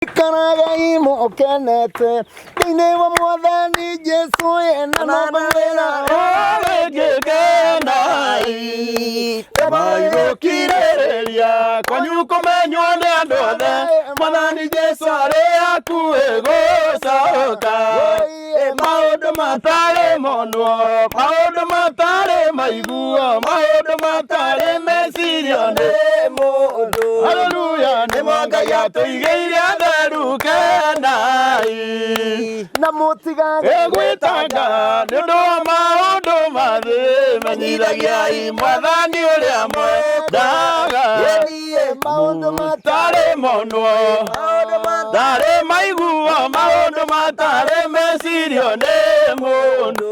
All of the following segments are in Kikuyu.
Ikaragai mũkenete thĩinĩ wa Mwathani Jesũ ena mawĩra Rĩngĩkenai maigũkirĩrĩria kwanyu kũmenywo nĩ andũ othe Mwathani Jesũ arĩ hakuhĩ gũcoka. Maũndũ matarĩ monwo, maũndũ matarĩ maiguo, maũndũ matarĩ mecirio nĩ mũndũ. Haleluya, nĩ mo Ngai atũigĩire atheru kenai. Na mũtigage Ĩgwĩtanga nĩ ũndũ wa maũndũ ma thĩ, menyithagiai Mwathani ũrĩa mwendaga. Ĩniĩ maũndũ Matarĩ monwo, maũndũ matarĩ maiguo, maũndũ matarĩ mecirio nĩ mũndũ.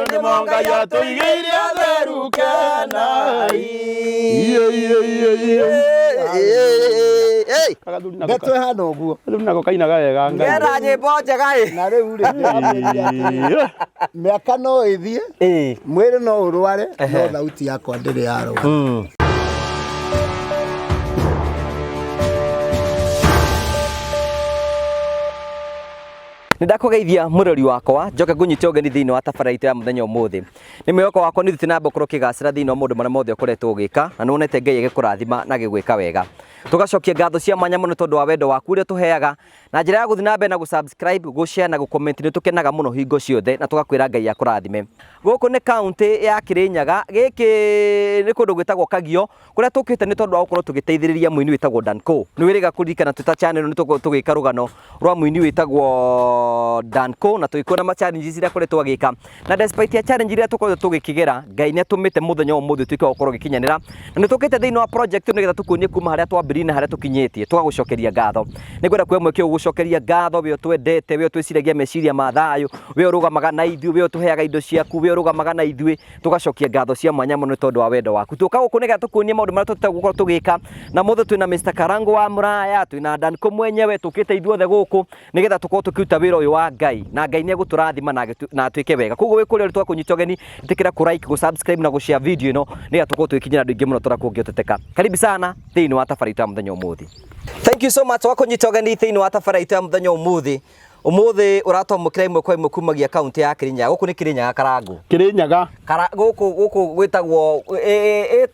Nĩ mo Ngai atũigĩire atheru kenai. Iye, iye, iye, iye. Ndeto ĩhana ũguo. Gathuri nako kainaga wega Ngai. Ngera nyĩmbo njega ĩ. Na rĩu rĩ, ndĩramwĩrire atĩrĩ, Iye. mĩaka no ĩthiĩ, Ĩ. mwĩrĩ no ũrware, no thauti yakwa ndĩrĩ yarwara. Nĩ ndakũgeithia mũrori wakwa njoke ngũnyite ũgeni thĩinĩ wa tabarĩra itũ ya mũthenya ũmũthĩ. Nĩ mwĩhoko wakwa nĩ ũthiĩte na mbere gũkorwo ũkĩgacĩra thĩinĩ wa maũndũ marĩa mothe ũkoretwo ũgĩka na nĩ wonete Ngai agĩkũrathima na agĩgwĩka wega. Tũgacokia ngatho cia mwanya mũno tondũ wa wendo waku ũrĩa ũtũheaga na njĩra ya gũthiĩ na mbere na gũ-subscribe, gũ-share na gũ-comment. Nĩ tũkenaga mũno hingo ciothe na tũgakwĩra Ngai akũrathime. Gũkũ nĩ kaũntĩ ya Kĩrĩnyaga, gĩkĩ nĩ kũndũ gwĩtagwo Kagio, kũrĩa tũkĩte nĩ tondũ wa gũkorwo tũgĩteithĩrĩria mũini wĩtagwo Danco. Nĩ wĩrĩga kũririkana twĩ ta channel nĩ tũkorwo tũgĩka rũgano rwa mũini wĩtagwo Danco na tũgĩkuona ma challenges iria akoretwo agĩka. Na despite ya challenge iria tũkoretwo tũgĩkĩgera, Ngai nĩ atũmĩte mũthenya wa ũmũthĩ ũtuĩke wa gũkorwo ũgĩkinyanĩra. Na nĩ tũkĩte thĩinĩ wa project ĩno nĩgetha tũkuonie kuma harĩa twambĩrĩirie na harĩa tũkinyĩtie, tũgagũcokeria ngatho. Nĩ ngwenda kuoya mweke ũyũ gũgũcokeria ngatho we ũtwendete, we ũtwĩciragia meciria ma thayũ, we ũrũgamaga na ithuĩ, we ũtũheaga indo ciaku, we ũrũgamaga na ithuĩ, tũgacokia ngatho cia mwanya mũno nĩ tondũ wa wendo waku. Tũka gũkũ nĩgetha tũkuonie maũndũ marĩa tũtete gũkorwo tũgĩka, na mũthĩ twĩna Mr. Karango wa Mũraya, twĩna Danco mwenyewe, tũkĩte ithuothe gũkũ nĩgetha tũkorwo tũkĩruta wĩra ũyũ wa Ngai, na Ngai nĩ egũtũrathima na atuĩke wega. Koguo wĩ kũrĩa ũrĩ twakũnyita ũgeni, ĩtĩkĩra kũ like, gũ subscribe na gũ share video ĩno nĩgetha tũkorwo tũgĩkinyĩra andũ aingĩ mũno tũrĩa kũngĩhoteteka. Karibu sana thĩinĩ wa tabarĩra itũ ya mũthenya ũmũthĩ. Thank you so much wa kũnyita ũgeni thĩinĩ wa tabarĩra itũ ya mũthenya ũmũthĩ. Ũmũthĩ ũratwamũkĩra ĩmwe kwa ĩmwe kumagia kaũntĩ ya Kĩrĩnyaga. Gũkũ nĩ Kĩrĩnyaga Karangũ. Kĩrĩnyaga. Kara, gũkũ gũkũ gwĩtagwo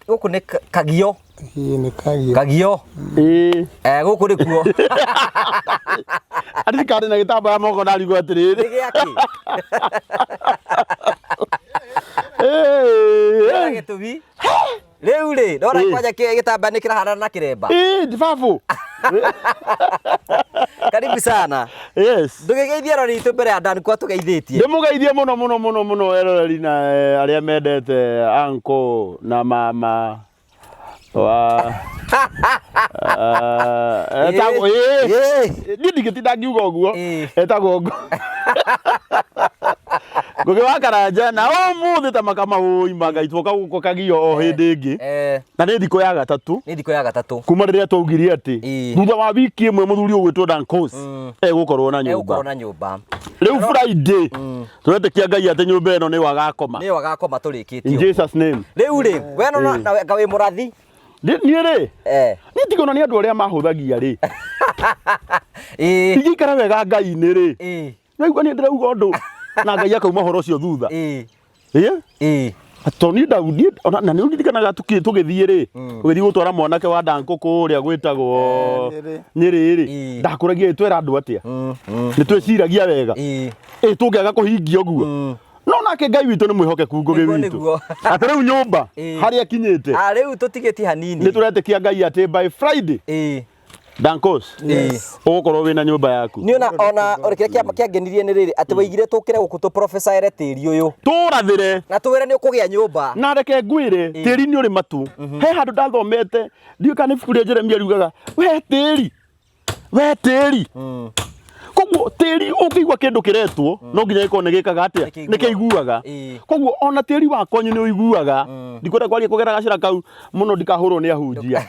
gũkũ nĩ Kagio. Ĩĩ nĩ Kagio. Kagio. Ĩĩ. Gũkũ nĩ kuo. Aririkane na gĩtambaya moko ndarigwo atĩrĩrĩ. Nĩ gĩakĩ? Ĩĩ. Gĩtũmi. Rĩu rĩ, ndona kwanja gĩtambaya nĩ kĩrahanana na kĩremba. Ĩĩ, ndibabu. Karibu sana. Yes. Ndũgĩgeithie arori itũ mbere ya Dan kwa tũgeithĩtie. Ndĩmũgeithie mũno mũno mũno mũno eroreri na arĩa mendete uncle na mama wa etagwo ĩĩ niĩ ndingĩtinda ngiuga ũguo etagwo Ngũgĩ wa Karanja na ũmũthĩ ta makamau Ngai twoka gũkũ Kagio o hĩndĩ ĩngĩ na nĩ thikũ ya gatatũ. Nĩ thikũ ya gatatũ. Kuma rĩrĩa twaugire atĩ thutha wa wiki ĩmwe mũthuri ũgwĩtwo Dankos egũkorwo na nyũmba. Egũkorwo na nyũmba. Rĩu Friday tũretĩkia Ngai atĩ nyũmba ĩno nĩyo agakoma. Nĩyo agakoma tũrĩkĩtie. In Jesus name. Rĩu rĩ, we no na wĩ mũrathi. Niĩ rĩ, niĩ tiga ona nĩ andũ arĩa mahũthagia rĩ. Ingĩikara wega Ngai-inĩ rĩ. Naigua niĩ ndĩrauga ũndũ na Ngai akauma ũhoro ũcio thutha. Ĩĩ. To niĩ ndau niĩ ona na nĩ ũririkanaga tũgĩthiĩ rĩ, tũgĩthiĩ gũtwara mwanake wa Danko kũrĩa gwĩtagwo Nyĩrĩ rĩ, ndakũragia twĩra andũ atĩa? Nĩ twĩciragia wega. Ĩ tũngĩaga kũhingia ũguo. No nake Ngai witũ nĩ mwĩhokeku Ngũgĩ witũ. Atĩ rĩu nyũmba harĩa ĩkinyĩte. Rĩu tũtigĩtie hanini. Nĩ tũretĩkia Ngai atĩ by Friday Dankos, ũgũkorwo wĩna nyũmba yaku. Nĩ ona ona kĩrĩa kĩangenirie nĩ rĩrĩ atĩ waigire tũkĩre gũkũ tũ profesaere tĩri ũyũ. Tũrathĩre. Na tũwĩre nĩ ũkũgĩa nyũmba. Na reke ngwĩre tĩri nĩ ũrĩ matu. He handũ ndathomete ndiũĩ kana nĩ ibuku rĩa Jeremia riugaga we tĩri, we tĩri. Koguo tĩri ũngĩigua kĩndũ kĩretwo no nginya gĩkorwo nĩ gĩkaga atĩa? Nĩ kĩiguaga. Koguo ona tĩri wa kwanyu nĩ ũiguaga. Ndikwenda kwaria kũgera gacĩra kau mũno ndikahũrwo nĩ ahunjia.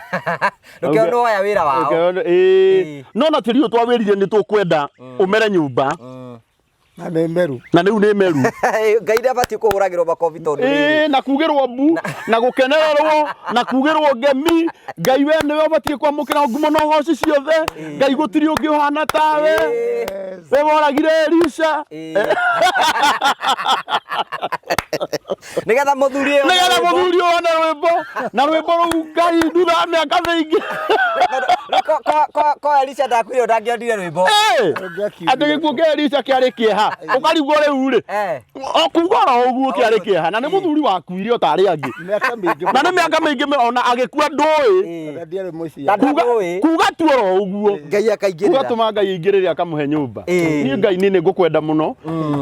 Ndũkĩone nĩwoya wĩra wao. Ndũkĩone, ĩĩ. No na tĩri ũyũ twawĩrire nĩ tũkwenda ũmere nyũmba. Na nĩ meru. Na rĩu nĩ meru. Ngai ndabatiĩ kũhũragĩrwo makobi tondũ rĩrĩ. Ĩĩ, na kugĩrwo mbu na gũkenererwo na kugĩrwo ngemi. Ngai we nĩwe ũbatiĩ kwamũkĩra ngumo na ũgoci ciothe. Ngai gũtirĩ ũngĩ ũhana tawe. We woragire Elisha. Nĩgetha mũthuri ũyũ nĩgetha mũthuri ũyũ one rwĩmbo na rwĩmbo rũu Ngai thutha wa mĩaka mĩingĩ. Ko Elisha ndakuire ndangĩonire rwĩmbo. Ĩĩ, atĩ gĩkuũ kĩa Elisha kĩarĩ kĩeha ũkarigwo rĩu rĩ o kuga oro ũguo kĩarĩ kĩeha na nĩ mũthuri wakuire o ta arĩa angĩ Mĩaka mĩingĩ na nĩ mĩaka mĩingĩ ona agĩkua ndũĩ Ona ndiarĩ mũciĩ. Na kuga ndũĩ. kuga tu oro ũguo Ngai akaingĩrĩra. Ugatũma Ngai aingĩrĩre akamũhe nyũmba. Ĩĩ. Niĩ Ngai niĩ nĩngũkwenda mũno.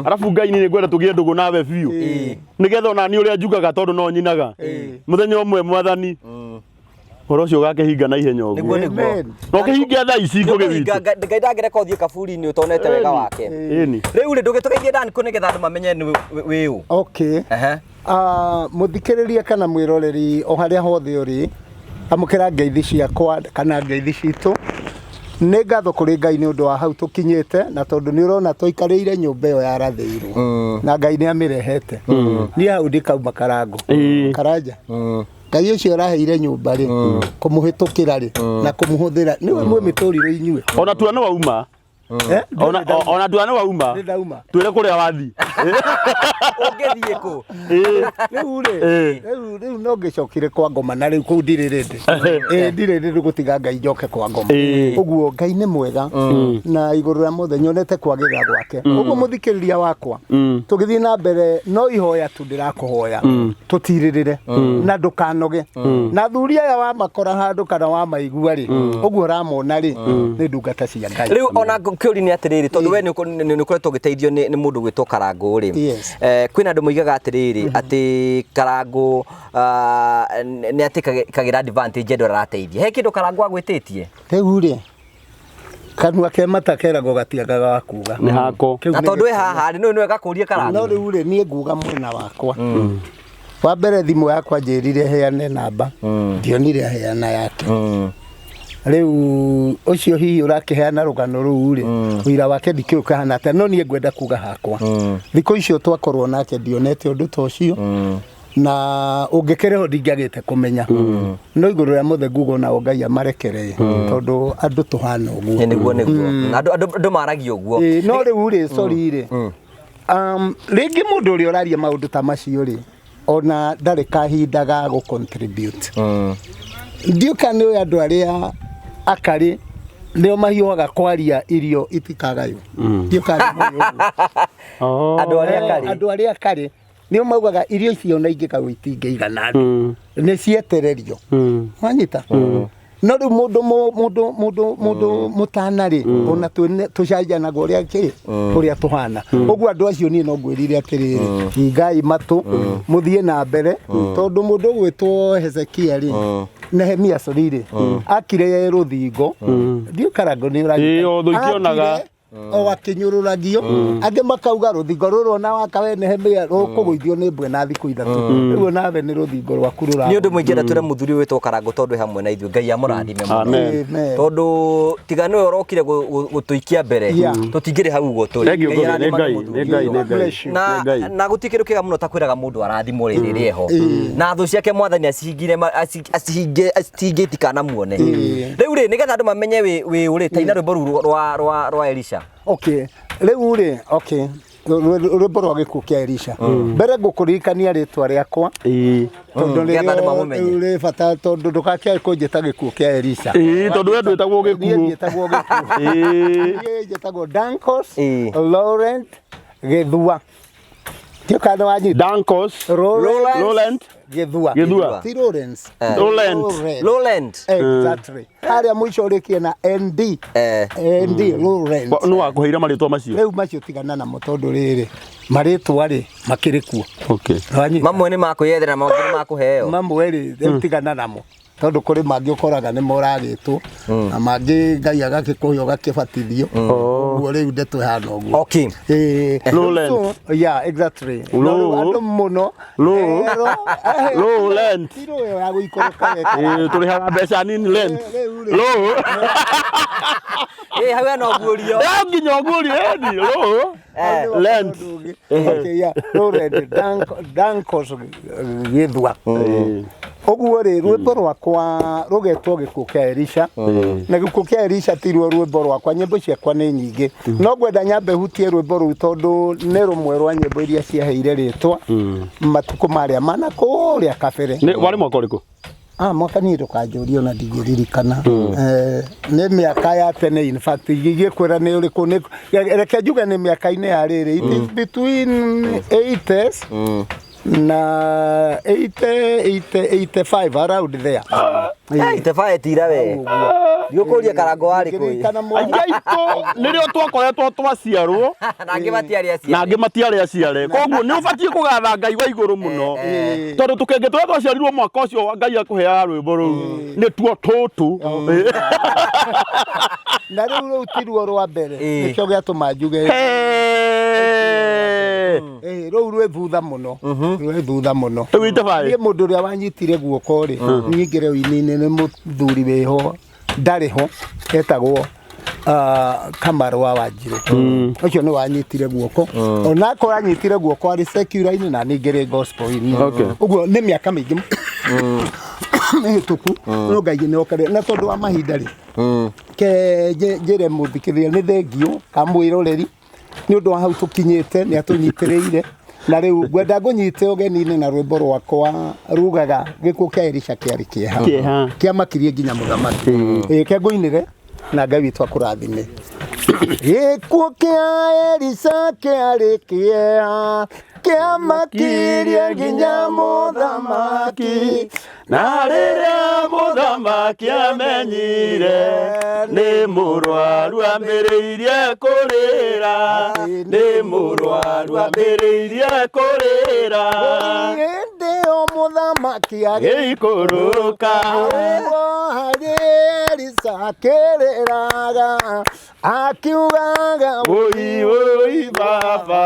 Arabu Ngai niĩ nĩngwenda tũgĩe ndũgũ nawe biũ. Nĩgetha ona niĩ ũrĩa njugaga tondũ no nyinaga. Mũthenya ũmwe mwathani ũhoro ũcio ũgakĩhinga na ihenya Nĩguo ũguo. nĩguo. Amen. Na ũkĩhinge thaa ici ngũgĩ Nĩũkũhinga, witũ. Ngai ndangĩreka ũthiĩ kaburi-inĩ ũtonete wega wake. Ĩni. Rĩu rĩ ndũgĩtũgeithie Dan kũ nĩgetha andũ mamenye nĩ wĩ ũ. Okay. Ehe. Mũthikĩrĩria kana mwĩroreri o harĩa hothe ũrĩ, amũkĩra ngeithi ciakwa kana ngeithi citũ. Nĩ ngatho kũrĩ Ngai nĩ ũndũ wa hau tũkinyĩte, na tondũ nĩ ũrona tũikarĩire nyũmba ĩyo yarathĩirwo na Ngai nĩ amĩrehete. Niĩ hau ndikauma Karangũ. Karanja. Ngai ũcio ũraheire nyũmba rĩ, kũmũhĩtũkĩra rĩ, na kũmũhũthĩra, nĩwe mwĩ mĩtũrirũ inyuĩ. Ona tua nĩ wauma. Ona ona tua nĩ wauma. Nĩ ndauma. Twĩre kũrĩa wathiĩ. Ũngĩthiĩ kũ? Ĩĩ. Rĩu rĩ, Ĩĩ. rĩu rĩu no ngĩcokire kwa ngoma na rĩu kũu ndirĩ rĩndĩ. Ĩĩ ndirĩ rĩndĩ gũtiga Ngai njoke kwa ngoma. Ĩĩ. Ũguo Ngai nĩ mwega na igũrũ rĩa mothe nyonete kwagĩrĩra gwake. Ũguo mũthikĩrĩria wakwa, tũgĩthiĩ na mbere no ihoya tu ndĩrakũhoya tũtirĩrĩre na ndũkanoge. Na athuri aya wamakora handũ kana wamaigua rĩ, ũguo ũramona rĩ, nĩ ndungata cia Ngai. Rĩu ona kĩũria nĩ atĩrĩrĩ tondũ we nĩ ũkoretwo ũgĩteithio nĩ mũndũ gwĩtwo Karangũ rĩ, Yes. Kwĩna andũ moigaga atĩrĩrĩ atĩ Karangũ nĩ atĩ kagĩra advantage andũ arateithia. He kĩndũ Karangũ agwĩtĩtie? Rĩu rĩ, kanua ke mata keragwo gatiagaga wa kuga. Nĩ hako. Kĩu Na nĩ tondũ wĩ haha rĩ, nĩ wega kũria Karangũ. No rĩu rĩ, niĩ nguga mwena wakwa. Wa mbere thimũ yakwa njĩrire heane namba, ndionire aheana yake. Rĩu ũcio hihi ũrakĩheana rũgano rũu rĩ, ũira wake ndikĩũĩ ũkahana atĩa, no niĩ ngwenda kuga hakwa. Thikũ icio twakorwo nake ndionete ũndũ ta ũcio, na ũngĩkĩrĩho ndingĩagĩte kũmenya. No igũrũ rĩa mothe nguga onao Ngai amarekereye, tondũ andũ tũhana ũguo. Nĩguo nĩguo. Andũ maragia ũguo. Ĩĩ, no rĩu rĩ, sorry rĩ, rĩngĩ mũndũ ũrĩa ũraria maũndũ ta macio rĩ, ona ndarĩ kahinda ga gũ contribute. Ndiũĩ kana nĩ ũĩ andũ arĩa akarĩ nĩo mahiũhaga kwaria irio itikagaywo. Ndiũĩ kana nĩ mũĩ ũguo. Andũ arĩa akarĩ. Andũ arĩa akarĩ nĩo maugaga irio icio ona ingĩkagwo itingĩigana andũ. Nĩ cietererio. Wanyita? No rĩu mũndũ mũndũ mũndũ mũndũ mũtana rĩ, ona tũcanjanaga ũrĩa kĩ, ũrĩa tũhana. Ũguo andũ acio niĩ no ngwĩrire atĩrĩrĩ, hingai matũ, mũthiĩ na mbere, tondũ mũndũ ũgwĩtwo Hezekia rĩ, Nehemia sorry rĩ, akire rũthingo, ndiũĩ Karangũ nĩ ũranyita. Ĩĩ, o thũ ikĩonaga. Akire o akĩnyũrũragio, angĩ makauga rũthingo rũrũ ona waka we Nehemia rũkũgũithio nĩ mbwe na thikũ ithatũ. Rĩu onawe nĩ rũthingo rwaku rũra. Nĩ ũndũ mũingĩ ndetũre mũthuri wĩtwo Karangũ tondũ hamwe na ithuĩ Ngai amũrathime mũno. Amen. Amen. Tondũ tiga nĩwe ũrokire gũtũikia mbere, Yeah. tũtingĩrĩ hau ũguo tũrĩ. Thank you, Ngai Ngai, arathimage Ngai, mũthuri Ngai, ũyũ. Ngai. Bless you. Na Ngai. na gũtirĩ kĩndũ kĩega mũno ta kwĩraga mũndũ arathimwo rĩrĩ rĩeho. Na thũ ciake mwathani acihingire acihinge acitinge itikanamuone. Rĩu rĩ nĩgetha andũ mamenye wĩ ũ rĩ, taina rwĩmbo rũu rwa Elisha. Okay. Rĩu rĩ, okay. Rwĩmbo rwa gĩkuũ kĩa Elisha. Mbere ngũkũririkania rĩtwa rĩakwa. Ĩĩ. Tondũ Nĩgetha andũ nĩrĩo mamũmenye. rĩu rĩ bata tondũ ndũgakĩage kũnjĩta gĩkuũ kĩa Elisha. Ĩĩ, tondũ we ndwĩtagwo Niĩ gĩkuũ. ndiĩtagwo gĩkuũ. Ĩĩ. Niĩ njĩtagwo Dankos Ĩĩ. Laurent Gĩthua. Ndiũĩ kana nĩ wanyita. Dankos Laurent Laurent Gĩthua. Gĩthua. Ti Lawrence. Laurent. Laurent. Lowland. Exactly. Harĩa mũico ũrĩkie na ND. ND Laurent. Nĩ wakũheire marĩtwa macio. Rĩu macio tigana namo tondũ rĩrĩ marĩtwa rĩ makĩrĩ kuo. Okay. Wanyita? Mamwe nĩ makwĩyethera mangĩ nĩ makũheo. Mamwe rĩ rĩu tigana namo tondũ kũrĩ mangĩ ũkoraga nĩ moragĩtwo na mangĩ Ngai agakĩkũhe ũgakĩbatithio. Ũguo rĩu ndeto ĩhana ũguo. Okay. Ĩĩ. Lowland. So, yeah, exactly. Low. No, rĩu andũ mũno. Low. Ero, Lowland. Ti rũĩ ya gũikũrũka weka. Ĩĩ, tũrĩhaga mbeca nini rent. Rĩu rĩ. Low. Ĩ hau hena ũguũrio. Eh, nginya ũguũrio ĩni rũ Lent. Okay, yeah. Rũrend Dankos Gĩthua. Ũguo rĩ, rwĩmbo rwakwa rũgetwo gĩkuũ kĩa Elisha. Na gĩkuũ kĩa Elisha ti ruo rwĩmbo rwakwa, nyĩmbo ciakwa nĩ nyingĩ. No ngwenda nyambe hutie rwĩmbo rũu tondũ nĩ rũmwe rwa nyĩmbo iria ciaheire rĩtwa matukũ marĩa mana kũrĩa kabere. Nĩ warĩ mwaka ũrĩkũ? Ah, mwaka niĩ ndũkanjũrie ona ndingĩririkana. Nĩ mĩaka ya tene, in fact ingĩkwĩra nĩ ũrĩkũ reke njuge nĩ mĩaka-inĩ ya rĩrĩ, it is between 80s na 80 80 85, around there. Itebae tira we. Ndiũkũria karango warĩ kũ. Ngĩririkana Aingĩ aitũ nĩrĩo twakoretwo twaciarwo Na angĩ matiarĩ na aciare. angĩ matiarĩ aciare, koguo nĩ ũbatiĩ kũgatha Ngai wa igũrũ mũno, tondũ tũkenge tũrĩa twaciarirwo mwaka ũcio Ngai akũheaga rwĩmbo rũu nĩ tuo tũtũ. Na rĩu ti ruo rwa mbere, nĩkĩo gĩatũma njuge. Rũu rwĩ thutha mũno, rwĩ thutha mũno. Rĩu itebae. Niĩ mũndũ ũrĩa wanyitire guoko rĩ, nyingĩre ũini-inĩ nĩ mũthuri wĩho, ndarĩ ho, etagwo Kamaru wa Wanjirũ. Ũcio nĩ wanyitire guoko, onakorwo anyitire guoko arĩ secular-inĩ na ningĩ gospel-inĩ. Ũguo nĩ mĩaka mĩingĩ mĩhĩtũku, no Ngai nĩ okare na tondũ wa mahinda rĩ, ke njĩre mũthikĩrĩria nĩ thengio ka mwĩroreri nĩ ũndũ wa hau tũkinyĩte, nĩ atũnyitĩrĩire, na rĩu ngwenda ngũnyite ũgeni-inĩ na rwĩmbo rwakwa rugaga gĩkuũ kĩa Elisha kĩarĩ kĩeha. Kĩeha. Kĩamakirie nginya mũthamaki. Ĩĩ, ke ngũinĩre na Ngai witũ akũrathime. Gĩkuũ kĩa Elisha kĩarĩ kĩeha, kĩamakirie nginya mũthamaki. Na rĩrĩa mũthamaki amenyire nĩ mũrwaru, ambĩrĩirie kũrĩra, nĩ mũrwaru, ambĩrĩirie kũrĩra. Hĩndĩ ĩyo mũthamaki agĩikũrũka harĩ Elisha akĩrĩraga akiugaga, "Wũi wũi baba,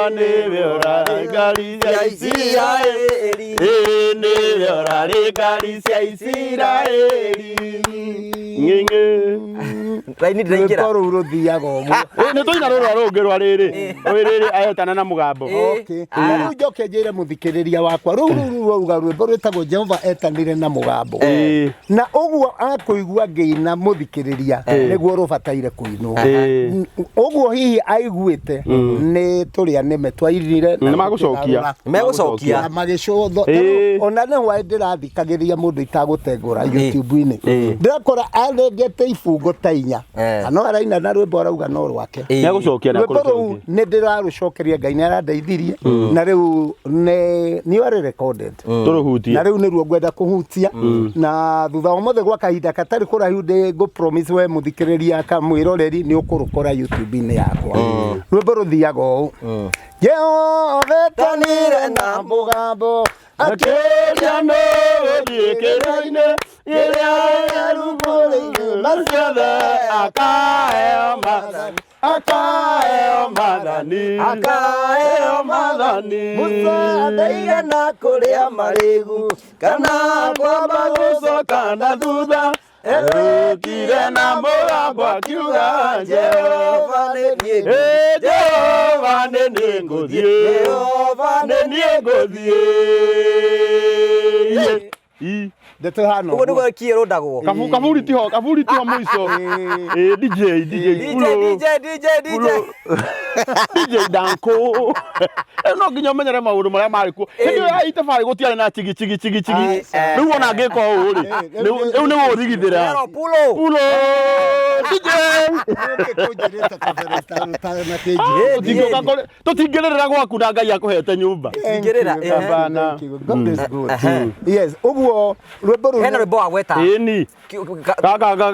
nĩwe ũrarĩ ngari cia Isiraeli, ĩĩ nĩwe ũrarĩ ngari cia Isiraeli." Ng'ing'ĩ. Raini ndĩraingĩra. Rwĩmbo rũu rũthiaga ũguo. Ĩ, nĩ tũina rũrũ rũngĩ rwa rĩrĩ rĩrĩ aetana na mũgambo. Okay. Na rĩu njoke njĩre mũthikĩrĩria wakwa, rũu rwauga rwĩmbo rwĩtagwo Jehova etanire na mũgambo. Na ũguo akũigua ngĩina mũthikĩrĩria nĩguo rũbataire kũinwo. Ũguo hihi aiguĩte nĩ tũrĩa nĩme twainire na Nĩ magũcokia. Megũcokia. Na magĩcũthwo. Ona nĩ hwaĩ ndĩrathikagĩrĩria mũndũ itagũtengũra YouTube-inĩ, ndĩrakora arengete ibungo ta 4 na no araina na rwĩmbo arauga no rwake. Nĩagũcokia, Rwĩmbo rũu nĩ ndĩrarũcokeria Ngai, nĩ arandeithirie, na rĩu nĩ arĩ recorded. Tũrũhutie. Na rĩu nĩruo ngwenda kũhutia, na thutha wa mothe gwa kahinda katarĩ kũraihu ndĩ ngũ promise we mũthikĩrĩria ka mwĩroreri nĩ ũkũrũkora YouTube-inĩ yakwa. Rwĩmbo rũthiaga ũũ: Jehova etanire na mũgambo, akĩũria nũ gũthiĩ kĩrĩma-inĩ kĩrĩa kĩrumũrĩire ciothe, akaheo maathani, akaheo maathani, akaheo maathani. Musa ndaigana kũrĩa marĩgu kana kwamba gũcoka na thutha, erũkire na mũgambo akiuga, "Jehova nĩ niĩ "Ĩ Jehova, nĩ niĩ ngũthiĩ." Jehova nĩ niĩ ngũthiĩ." Ndeto ĩhana Ũguo nĩguo kĩrũndagwo. Kaburi tiho, kaburi tiho mũico. Ĩ DJ DJ DJ. Pulo. DJ DJ DJ. DJ Danko. No nginya ũmenyere maũndũ marĩa marĩ kuo hĩndĩ ĩyo ya itabarĩ, gũtiarĩ na chigi chigi chigi chigi. Rĩu ona angĩka ũũ rĩ, rĩu nĩ gũthigithĩra. Pero pulo. Pulo DJ. Kũnjĩrĩte kabere na kĩnjĩ. Tũtingĩrĩrĩra gwaku na Ngai akũhete nyũmba. Ingĩrĩra, Hapana. God is good. Yes, ũguo rwĩmbo rũu Hena rwĩmbo wa gweta. Ĩni. Gaka gaka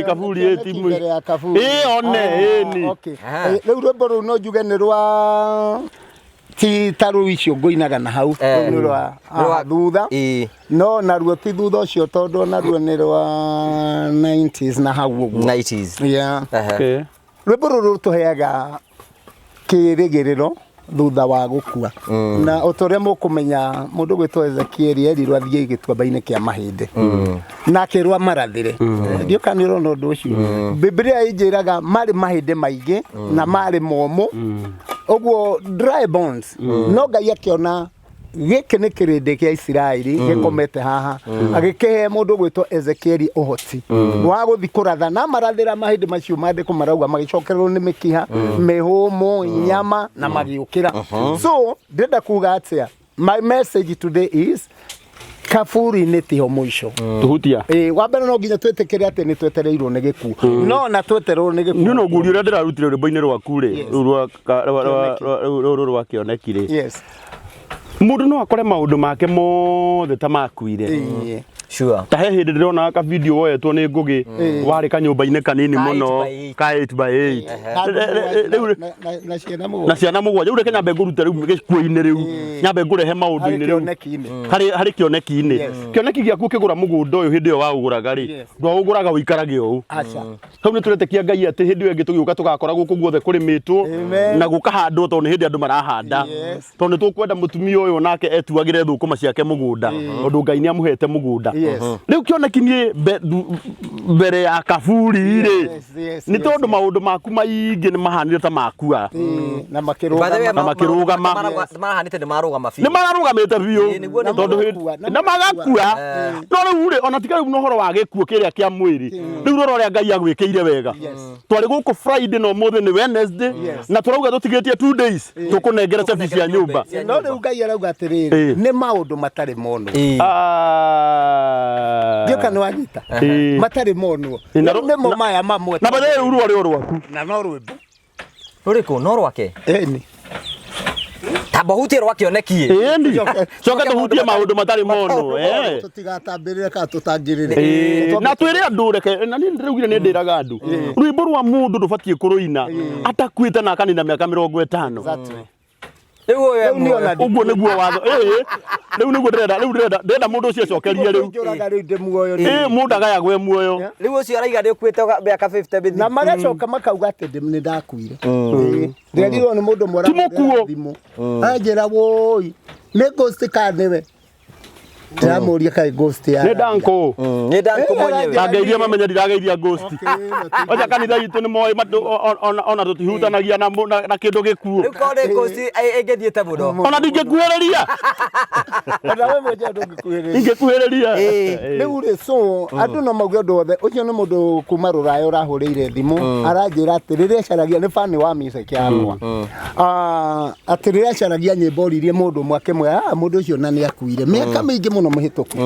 kaburi ĩ timu. Mbere ya kaburi. Ĩ one ĩni. Okay. Rĩu rwĩmbo rũu no njuge nĩ rwa ti ta rũu icio ngũinaga na hau, rũu nĩ rwa thutha, no naruo ti thutha ũcio, tondũ naruo nĩ rwa 90s na hau ũguo. 90s. Yeah. Rwĩmbo rũrũ rũtũheaga kĩrĩgĩrĩro. Thutha wa gũkua. Na o ta ũrĩa mũkũmenya, mũndũ gwĩtwo Ezekieli erirwo athiĩ gĩtuamba-inĩ kĩa mahĩndĩ na akĩrwo amarathĩre. Ndiũ kana nĩ ũrona ũndũ ũcio. Bibilia ĩnjĩraga marĩ mahĩndĩ maingĩ na marĩ momũ, ũguo dry bones. No Ngai akĩona gĩkĩ nĩ kĩrĩndĩ kĩa Isiraeli gĩkomete haha, agĩkĩhe mũndũ gwĩtwo Ezekieli ũhoti wa gũthi kũratha na marathĩra mahĩndĩ macio. Maandĩko marauga magĩcokererwo nĩ mĩkiha, mĩhũmũ, nyama na magĩũkĩra. So ndĩrenda kuga atĩa? My message today is kaburi-inĩ tiho mũico. Tuhutia. Ĩĩ, wa mbere no nginya twĩtĩkĩre atĩ nĩ twetereirwo nĩ gĩkuũ, no na twetererwo nĩ gĩkuũ Niĩ no ngurio ũrĩa ndĩrarutire rwĩmbo-inĩ rwaku rĩ, rũu rwa rũrũ rwa kĩoneki rĩ, mũndũ no akore maũndũ make mothe ta makuire. Ta he hĩndĩ ndĩrona ka video woetwo nĩ Ngũgĩ warĩ kanyũmba-inĩ kanini Ka mũno 8 by 8. ka 8 by 8. Rĩu Na ciana na mũgwanja. Ciana mũgwanja. Rĩu reke nyambe ngũrute rĩu gĩkuũ-inĩ, rĩu nyambe ngũrehe Harĩ maũndũ-inĩ rĩu kĩoneki-inĩ. Harĩ kĩoneki-inĩ. Kĩoneki gĩaku ũkĩgũra mũgũnda ũyũ, hĩndĩ ĩyo waũgũraga rĩ, ndwaũgũraga ũikarage ũũ. Aca. Hau nĩ tũretĩkia Ngai atĩ hĩndĩ ĩyo ĩngĩ tũgĩũka tũgakora gũkũ guothe kũrĩmĩtwo Amen. na gũkahandwo, tondũ nĩ hĩndĩ andũ marahanda. Tondũ nĩ tũkwenda mũtumia ũyũ nake etuagĩre thũkũma ciake mũgũnda, tondũ Ngai nĩ amũhete mũgũnda. Rĩu kĩoneki niĩ mbere ya kaburi rĩ, nĩ tondũ maũndũ maku maingĩ nĩ mahanire ta makua. Na By the way, makĩrũgama. Na makĩrũgama. Marahanĩte nĩ marũgama biũ. Nĩ mararũgamĩte biũ. Ĩĩ, nĩguo Na nĩguo. Tondũ magakua, na na magakua. No rĩu rĩ, ona tiga rĩu na ũhoro wa gĩkuũ kĩrĩa kĩa mwĩrĩ, rĩu rora ũrĩa Ngai agwĩkĩire wega. Twarĩ gũkũ Friday na ũmũthĩ nĩ Wednesday, na tũrauga tũtigĩtie 2 days tũkũnengera cabi cia nyũmba. Cia No rĩu Ngai arauga atĩrĩrĩ, nĩ maũndũ matarĩ monwo. Ndiũka nĩ wanyita. Matarĩ monwo. Ĩĩ, Rĩu nĩmo maya mamwe. Na bathe rĩu rwarĩ o rwaku. Na no rwĩmbo. Rũrĩkũ? No rwake? Ĩni. Tamba hutie rwa kĩoneki. Ĩni, coka tũhutie maũndũ matarĩ monwo. Tũtigatambĩrĩre kana tũtangĩrĩre. Ĩĩ, na twĩre andũ, reke na niĩ ndĩraugire nĩ ndĩraga andũ, rwĩmbo rwa mũndũ ndũbatiĩ kũrũina atakuĩte na akanina mĩaka 50. Rĩu ũyũ e Rĩu niĩ ona muoyo. Ũguo nĩguo watho. Ĩĩ, rĩu nĩguo ndĩrenda, rĩu ndĩrenda mũndũ ũcio acokerie rĩu. Njũraga rĩu ndĩ muoyo. Ĩĩ, mũndũ agayagwo e muoyo. Rĩu ũcio araiga nĩ ũkuĩte mĩaka 50 na mĩthiru. Magacoka makauga atĩ nĩ ndakuire. Ĩĩ. Ndĩrerirwo nĩ mũndũ ũmwe Ti mũkuũ. Thimũ anjĩra, woi, nĩ ghost kana nĩwe? Ndĩramũria kaĩ ghost ya Nĩ ndankũ. Nĩ ndankũ mwenyewe. Ndangeithia mamenye ndirageithia ghost. Oja kanitha itũ nĩ moĩ ona tũtihutanagia na kĩndũ gĩkuũ. Rĩu korwo nĩ ghost ĩngĩthiĩte mũno. Ona ndingĩkuhĩrĩria. Ona we mwenyewe ndũngĩkuhĩrĩria. Ingĩkuhĩrĩria. Rĩu rĩ, so andũ no mauge ũndũ wothe. Ũcio nĩ mũndũ kuma rũraya ũrahũrĩire thimũ, aranjĩra atĩ rĩrĩa acaragia nĩ fan wa music yakwa. Atĩ rĩrĩa acaragia nyĩmbo oririe mũndũ ũmwe akĩmwĩra, "Ah, mũndũ ũcio na nĩ akuire mĩaka mĩingĩ mũno mĩhĩtũku."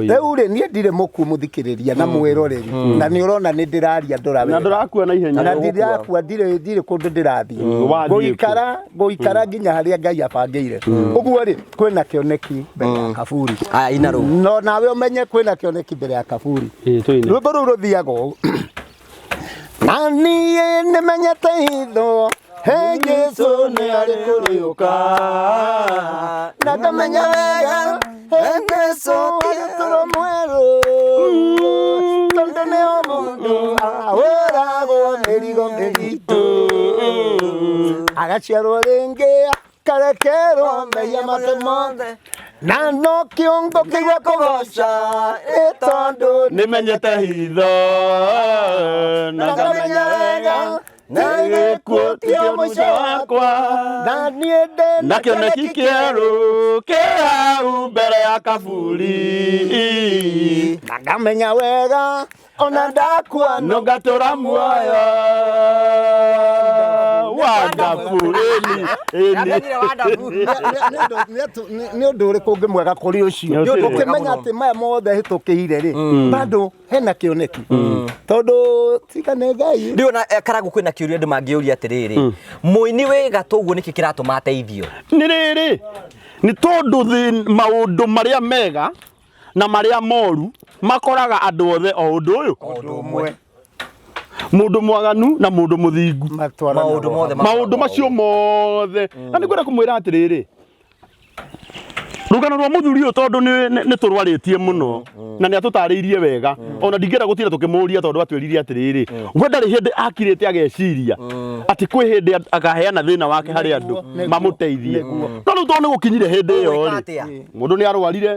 Rĩu rĩ, niĩ ndirĩ mũkuũ, mũthikĩrĩria na mwĩroreri, na nĩ ũrona nĩ ndĩraria ndũra Na wega. ndũrakua na ihenya. Na ndirakua, ndirĩ kũndũ ndĩrathiĩ. Wathiĩ kũ? Ngũikara nginya harĩa Ngai abangĩire. Ũguo rĩ, kwĩna kĩoneki mbere ya kaburi. Aya, ina rũu. No nawe ũmenye kwĩna kĩoneki mbere ya kaburi. Ĩĩ, tũine. Rwĩmbo rũu rũthiaga ũũ: Na niĩ nĩmenyete hitho he Jesu nĩ arĩ kũriũka, na ngamenya wega he Jesu agĩtũrwo mwerũ, tondũ nĩ o mũndũ ahũragwo mĩrigo mĩritũ, agaciarwo rĩngĩ, akarekerwo mehia make mothe, na no kĩongo kĩigua kũgoca ĩ tondũ Nĩmenyete hitho na ngamenya wega na gĩkuũ tio mũico wakwa, na niĩ ndĩ na kĩoneki kĩerũ kĩ hau mbere ya kaburi, na ngamenya wega ona ndakua no ngatũra muoyo. Wonderful. Ĩni, ĩni. Ndamenyire wonderful. Nĩ ũndũ ũrĩkũ ũngĩ mwega kũrĩ ũcio? Nĩ ũndũ Ũkĩmenya mwega. Atĩ maya mothe hĩtũkĩire rĩ, bado hena kĩoneki, tondũ tiga nĩ Ngai. Rĩu ona Karangũ, kwĩna kĩũria andũ mangĩũria atĩrĩrĩ, mũini wĩ gatũ ũguo nĩkĩ kĩratũma ateithio? Nĩ rĩrĩ, nĩ tondũ maũndũ marĩa mega na marĩa moru makoraga andũ othe o ũndũ ũyũ. Ũndũ ũmwe. Mũndũ mwaganu na mũndũ mũthingu. Matwaranaga Maũndũ mothe maũndũ macio mothe. Na nĩ ngwenda kũmwĩra atĩrĩrĩ, Rũgano rwa mũthuri ũyũ tondũ nĩ tũrwarĩtie mũno na nĩ atũtarĩirie wega, ona ndingĩenda gũtinda tũkĩmũria tondũ atwĩrire atĩrĩrĩ, we ndarĩ hĩndĩ akirĩte ageciria atĩ kwĩ hĩndĩ akaheana thĩna wake harĩ andũ mamũteithie. No rĩu tondũ nĩ gũkinyire hĩndĩ ĩyo Ũgwĩka rĩ, atĩa? mũndũ nĩ arwarire,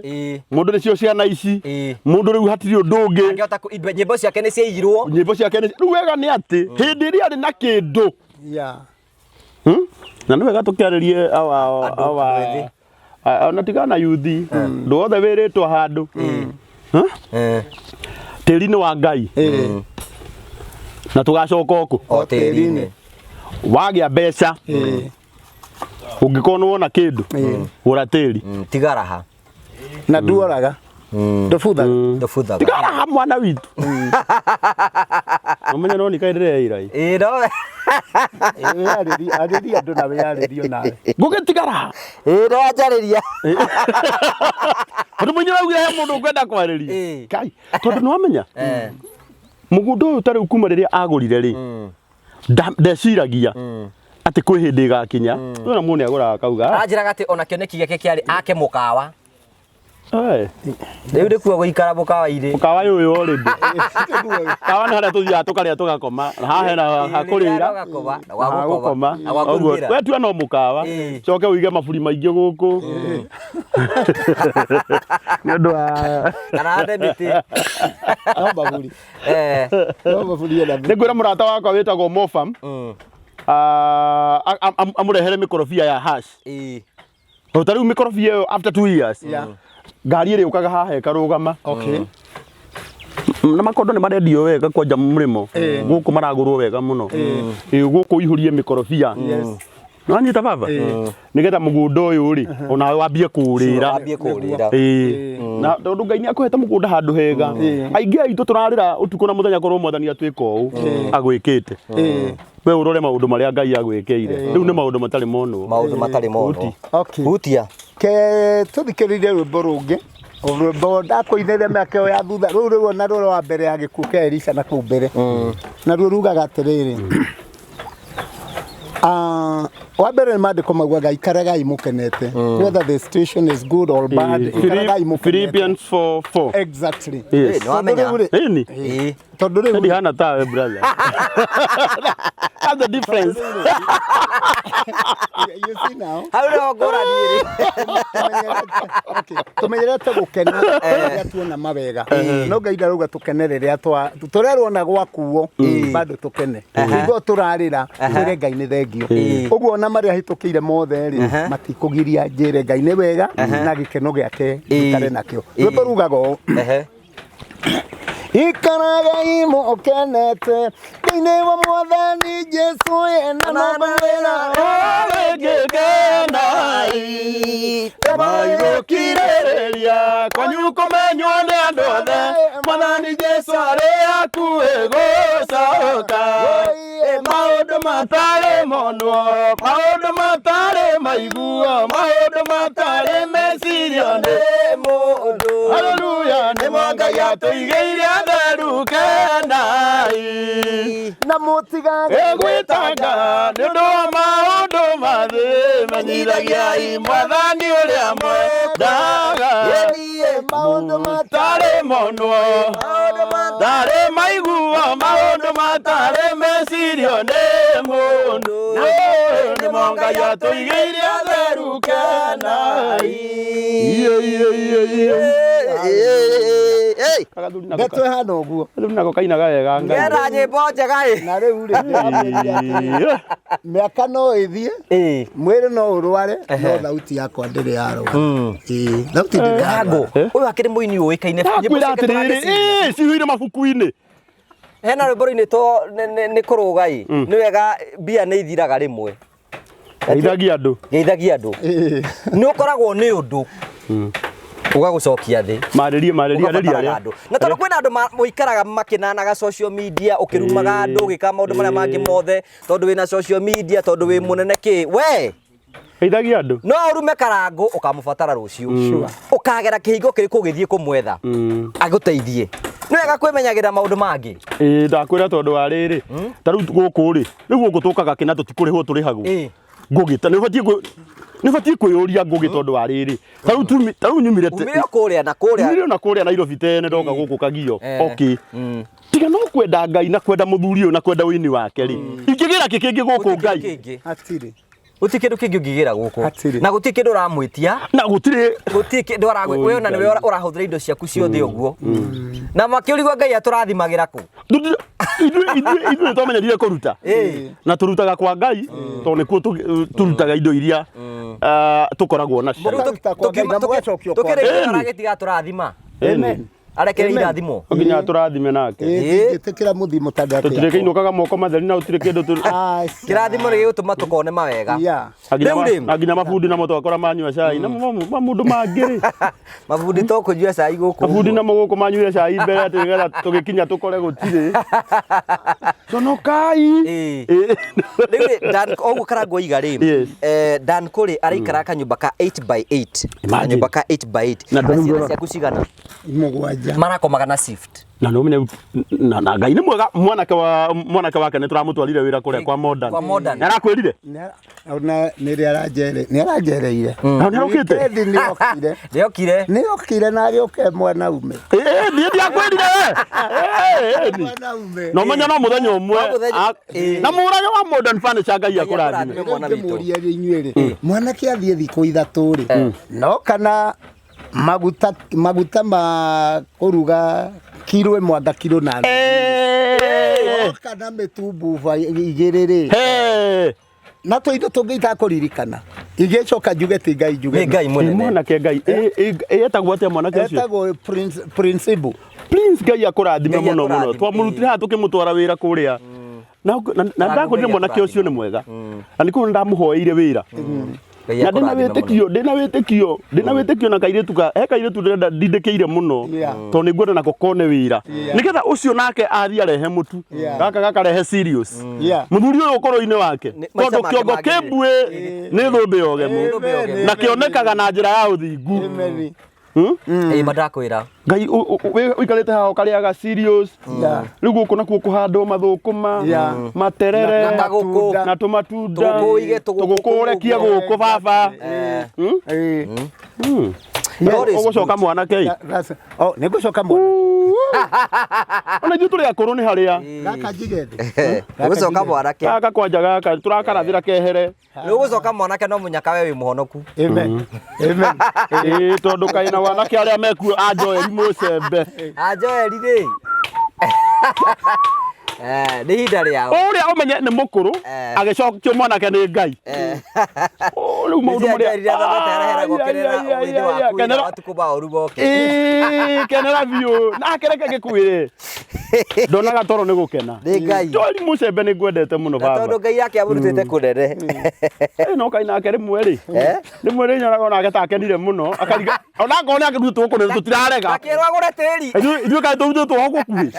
mũndũ nĩcio ciana ici, mũndũ rĩu hatirĩ ũndũ ũngĩ. Angĩhota nyĩmbo ciake nĩ ciaiyirwo. Nyĩmbo ciake nĩ rĩu wega nĩ atĩ hĩndĩ ĩrĩa arĩ na kĩndũ. Na nĩ wega tũkĩarĩrie awa Andũ awa ethĩ. Ona tigana yuthi ndũ othe wĩrĩtwo handũ. Huh? Tĩri nĩ wa Ngai na tũgacoka ũkũ O tĩri-inĩ. Wagĩa mbeca, ũngĩkorwo nĩ wona kĩndũ, gũra tĩri. Tiga raha. Na nduoraga, ndũbuthaga. Ndũbuthaga. Tiga raha mwana witũ, ũmenye no nikaĩ ndĩreira ĩ. Ĩĩ no. Wĩyarĩrie, arĩria andũ na wĩyarĩrio nawe. Ngũgĩtiga raha. Ĩĩ no anjarĩria. Tondũ mũini araugire he mũndũ ũkwenda kwarĩria. Kai, tondũ nĩ wamenya mũgũnda ũyũ ta rĩu kuma rĩrĩa agũrire rĩ, ndeciragia atĩ kwĩ hĩndĩ ĩgakinya ũyũ na mũndũ nĩ agũraga akauga, "Ah, Anjĩraga atĩ ona kĩoneki gĩake kĩarĩ ake mũkawa. Eh, Rĩu nĩkuo gũikara mũkawa-inĩ. Mũkawa ũyũ already kawa nĩ harĩa tũthiaga tũkarĩa tũgakoma, na haha hena ha kũrĩra Ũgakoma, na na gwa ha gũkoma, gũkoma. na gwa Ũguo, kũrugĩra. we tua no mũkawa. Coke ũige maburi maingĩ gũkũ nĩ ũndũ wa Kana hande mĩtĩ. No maburi. No maburi ena. Nĩ ngwĩra mũrata wakwa wĩtagwo Mofam amũrehere mĩkorobia ya hash. Tondũ ta rĩu mĩkorobia ĩyo after 2 years ngari ĩrĩ ũkaga haha ĩkarũgama. Na makondo nĩ marendio wega kwanja mũrĩmo gũkũ, maragũrwo wega mũno. Ĩ, gũkũ ihũrie mĩkorobia. Nĩwanyita baba, nĩgetha mũgũnda ũyũ rĩ onawe wambie kũũrĩra. Wambie kũũrĩra. Ĩĩ. Na tondũ Ngai nĩ akũhete mũgũnda handũ hega, aingĩ aitũ tũrarĩra ũtukũ na mũthenya korwo Mwathani atuĩka ũũ agwĩkĩte. We ũrore maũndũ marĩa Ngai agwĩkĩire rĩu nĩ maũndũ matarĩ monwo. Maũndũ matarĩ monwo. Okay. Hutia. Ke tũthikĩrĩrie rwĩmbo rũngĩ, rwĩmbo ndakũinĩire mĩaka ĩyo ya thutha, rũu rĩu ona rũrĩa wa mbere ya gĩkuũ kĩa Elisha na kũu mbere. Naruo rugaga atĩrĩrĩ, wa mbere nĩ maandĩko maugaga ikaragai mũkenete, whether the situation is good or bad, ikaragai mũkenete. Philippians 4:4. Exactly. Yes. Nĩ wamenya. Tondũ rĩu rĩ- Ĩni. Tondũ rĩu rĩ- Ndihana tawe, brother. That's the difference. You see now. Hau nĩho ngũrani ĩrĩ. Okay, tũmenyerete gũkena rĩrĩa tuona mawega, no Ngai ndarauga tũkene rĩrĩa tũrerwo na gwakuo bado tũkene, hingo tũrarĩra twĩre Ngai nĩ thengio. Ũguo ona marĩa hĩtũkĩire mothe rĩ, matikũgiria njĩre Ngai nĩ wega na gĩkeno gĩake njikare nakĩo. Rwĩmbo rugaga ũũ: Ikaragai mũkenete thĩinĩ wa Mwathani Jesu ena mawĩra. Gĩkenai maigũkirĩrĩria kwanyu kũmenywo nĩ andũ othe, Mwathani Jesu arĩ hakuhĩ gũcoka. Maũndũ matarĩ monwo, maũndũ matarĩ maiguo, maũndũ matarĩ mecirio nĩ Mũndũ. Haleluya, nĩ mo Ngai atũigĩire atheru. Kenai Na mũtigage ĩgwĩtanga nĩ ũndũ wa maũndũ mathĩ, menyithagiai Mwathani ũrĩa mwendaga. Maũndũ matarĩ monwo, matarĩ maiguo, maũndũ matarĩ mecirio nĩ mũndũ, nĩ mo Ngai atũigĩire atheru. Kenai. Iye, iye, iye, iye. Kagathuri nako Ndeto ĩhana ũguo. Gathuri nako kainaga wega Ngai. Ngera nyĩmbo njega ĩ. Na rĩu rĩ, ndĩramwĩrire atĩrĩ, Iye. mĩaka no ĩthiĩ, mwĩrĩ no ũrware, no thauti yakwa ndĩrĩ yarwara. Ĩĩ, thauti ndĩrĩ yarwara. Karangũ ũyũ akĩrĩ mũini ũĩkaine. Nyĩmbo Ndakwĩra ciake atĩrĩrĩ tũragĩciina. ĩ cihuire mabuku-inĩ. Hena rwĩmbo rũinĩtwo nĩ kũrũga ĩ nĩ wega, mbia nĩ ithiraga rĩmwe. Geithagia andũ. Geithagia andũ. Nĩ ũkoragwo nĩ ũndũ ũgagũcokia thĩ. Marĩrie, marĩrie, arĩria ũgabataraga arĩa andũ, na tondũ kwĩna andũ mũikaraga makĩnanaga social media, ũkĩrumaga andũ, ũgĩkaga maũndũ marĩa mangĩ mothe, tondũ wĩna social media, tondũ wĩ mũnene kĩ we. Geithagia andũ. No ũrume Karangũ, ũkamũbatara rũciũ. Ũkagera kĩhingo kĩrĩkũ ũgĩthiĩ kũmwetha agũteithie? Nĩ wega kwĩmenyagĩrĩra maũndũ mangĩ. Ĩĩ, ndakwĩra tondũ wa rĩrĩ, ta rĩu gũkũ rĩ, rĩu gũkũ tũkaga kĩna tũtikũrĩhwo, tũrĩhagwo. Ngũgĩta nĩ ũbatiĩ Nĩ ũbatiĩ kwĩyũria Ngũgĩ tondũ wa rĩrĩ ta rĩu ta rĩu nyumire Umire o kũrĩa na kũrĩa. Nyumire ona kũrĩa Nairobi tene ndoka gũkũ Kagio. Okay. Tiga no kwenda Ngai na kwenda mũthuri ũyũ na kwenda ũini wake rĩ, ingĩgĩra kĩ kĩngĩ gũkũ Gũtirĩ Ngai? kĩngĩ. Hatirĩ. Gũtirĩ kĩndũ kĩngĩ ũngĩgĩra gũkũ. Hatirĩ. Na gũtirĩ kĩndũ ũramwĩtia. Na gũtirĩ. Gũtirĩ kĩndũ aragwĩ. Oi, We ona nĩwe Ngai. ũrahũthĩra indo ciaku ciothe ũguo. Na makĩũrigwo Ngai atũrathimagĩra kũ? Ithuĩ nĩ twamenyerire kũruta. Na tũrutaga kwa Ngai tondũ nĩkuo tũrutaga indo iria tũkoragwo nacio. Rĩu Mũkaruta kwa Ngai na mũgacokio kwa Tũkĩrĩkia Ngai. aragĩtiga atũrathima. Amen. Arekere Amen. irathimo. No nginya tũrathime nake. Ĩĩ ndingĩtĩkĩra mũthimo ta ndakĩa. Tũtirĩkĩinũkaga moko matheri na gũtirĩ kĩndũ tũ Aca. Kĩrathimo nĩ gĩgũtũma tũkone mawega. Yeah. Na nginya Rĩu ma- rĩ. na nginya mabundi namo twakora manyua cai na mamundu mangĩ rĩ Mabundi to kũnyua cai gũkũ. mabundi namo gũkũ manyuire cai mbere atĩ nĩgetha tũgĩkinya tũkore gũtirĩ conokai. Ĩĩ. Ĩĩ. Rĩu rĩ, Dan ũguo Karangũ oiga rĩ, Yes. Dan Kũrĩ araikara kanyũmba ka 8 by 8. Imagine. Kanyũmba ka 8 by 8. Na Na ndũrĩ ciana ndũra- ciaku cigana? Mũgwanja. Marakomaga na shift. Na nĩ ũmenye na Ngai nĩ mwega mwanake wake nĩ tũramũtwarire wĩra kũrĩa kwa Modern. Kwa Modern. Nĩ arakwĩrire? Ona nĩ aranjereire. Na nĩ arokĩte? Weekend nĩ okire. Nĩ okire. Nĩ okire na agĩũka e mwanaume. Ĩĩ niĩ ndiakwĩrire we. Ĩĩ, ĩĩ. Mwanaume. Na ũmenye no mũthenya ũmwe No mũthenya- Ĩĩ. na mũrage wa Modern Furniture Ngai akũrathime. akũrathime. Mwana witũ. Ngĩmũria inyuĩ rĩ, mwanake athiĩ thikũ ithatũ rĩ, no kana maguta ma kũruga kiro ĩmwe anga kiro na nuthu. Ĩĩ. Kana mĩtumbuba igĩrĩ rĩ, Hey. na tũindo tũngĩ itakũririkana igĩcoka njuge ti Ngai njuge Nĩ Ngai Ĩ, mũnene. mwanake Ngai ĩ, ĩ, etagwo atĩa mwanake ũcio? Etagwo Prince Prince Ibu. Prince Ngai akũrathime Ngai mũno mũno. akũrathime. Twamũrutire haha tũkĩmũtwara wĩra kũrĩa. Na ndakwĩrire Ngai mwanake ũcio nĩ mwega. Na nĩkũo ndamũhoeire wĩra. Ngai Na ndĩna akũrathime mũno. wĩtĩkio, ndĩna wĩtĩkio, ndĩna wĩtĩkio na kairĩtu ka, he kairĩtu ndĩrenda ndindĩkĩire mũno. Tondũ nĩ ngwenda nako kone wĩra. Nĩgetha ũcio nake athiĩ arehe mũtu. Gaka gakarehe serious. Mũthuri ũyũ ũkũrũ-inĩ wake. Maica Tondũ make kĩongo magĩrĩire. kĩmbuĩ nĩ thũmbĩ ya ũgemu. Thũmbĩ ya ũgemu. Na kĩonekaga na njĩra ya ũthingu. Amen. Ĩĩ ma ndakwĩra. Ngai ũikarĩte haha ũkarĩaga serious. Rĩu gũkũ nakuo kũhandwo mathũkũma, materere, Na tagũkũ. na tũmatunda. Tũgũkũ ũige tũgũkũ Tũgũkũ ũrekie gũkũ baba. Ĩĩ. God is Ũgũcoka good. mwanake ĩ. Oh, nĩ ngũcoka mwana. Ona ithuĩ tũrĩ akũrũ nĩ harĩa. Gaka njige thĩ. Ũgũcoka mwanake. Gaka kwanja gaka tũrakarathĩra kehere. Rĩu ũgũcoka mwanake no mũnyaka we wĩ mũhonoku. Amen. Amen. Ĩĩ tondũ kaĩ na wanake arĩa mekuo a Joeli Mũcembe. A Joeli rĩ. Nĩ ihinda rĩao. Ũrĩa ũmenye nĩ mũkũrũ Eh. agĩcokio mwanake nĩ Ngai. Oh, rĩu maũndũ Nĩ marĩa Joeli rĩrĩa areheragwo Ai, ai, kĩrĩra ai, ai, ũgĩthĩ ai, waku kenera ira matukũ ma ũru moke. Ĩĩ, kenera biũ nake reke gĩkwĩre ndonaga toro nĩ gũkena. Nĩ Ngai. Joeli Mũcembe nĩ ngwendete mũno Na baba. tondũ Ngai yake amũrutĩte kũnene. Ĩ, no kaĩ nake rĩmwe rĩ Eh? rĩmwe rĩ nyonaga onake ta akenire mũno akariga ona akorwo nĩ akĩrutĩtwo kũnene tũtirarega. Akĩrwo agũre tĩri. Ithuĩ kaĩ tũrutĩtwo ho gũkuhĩ.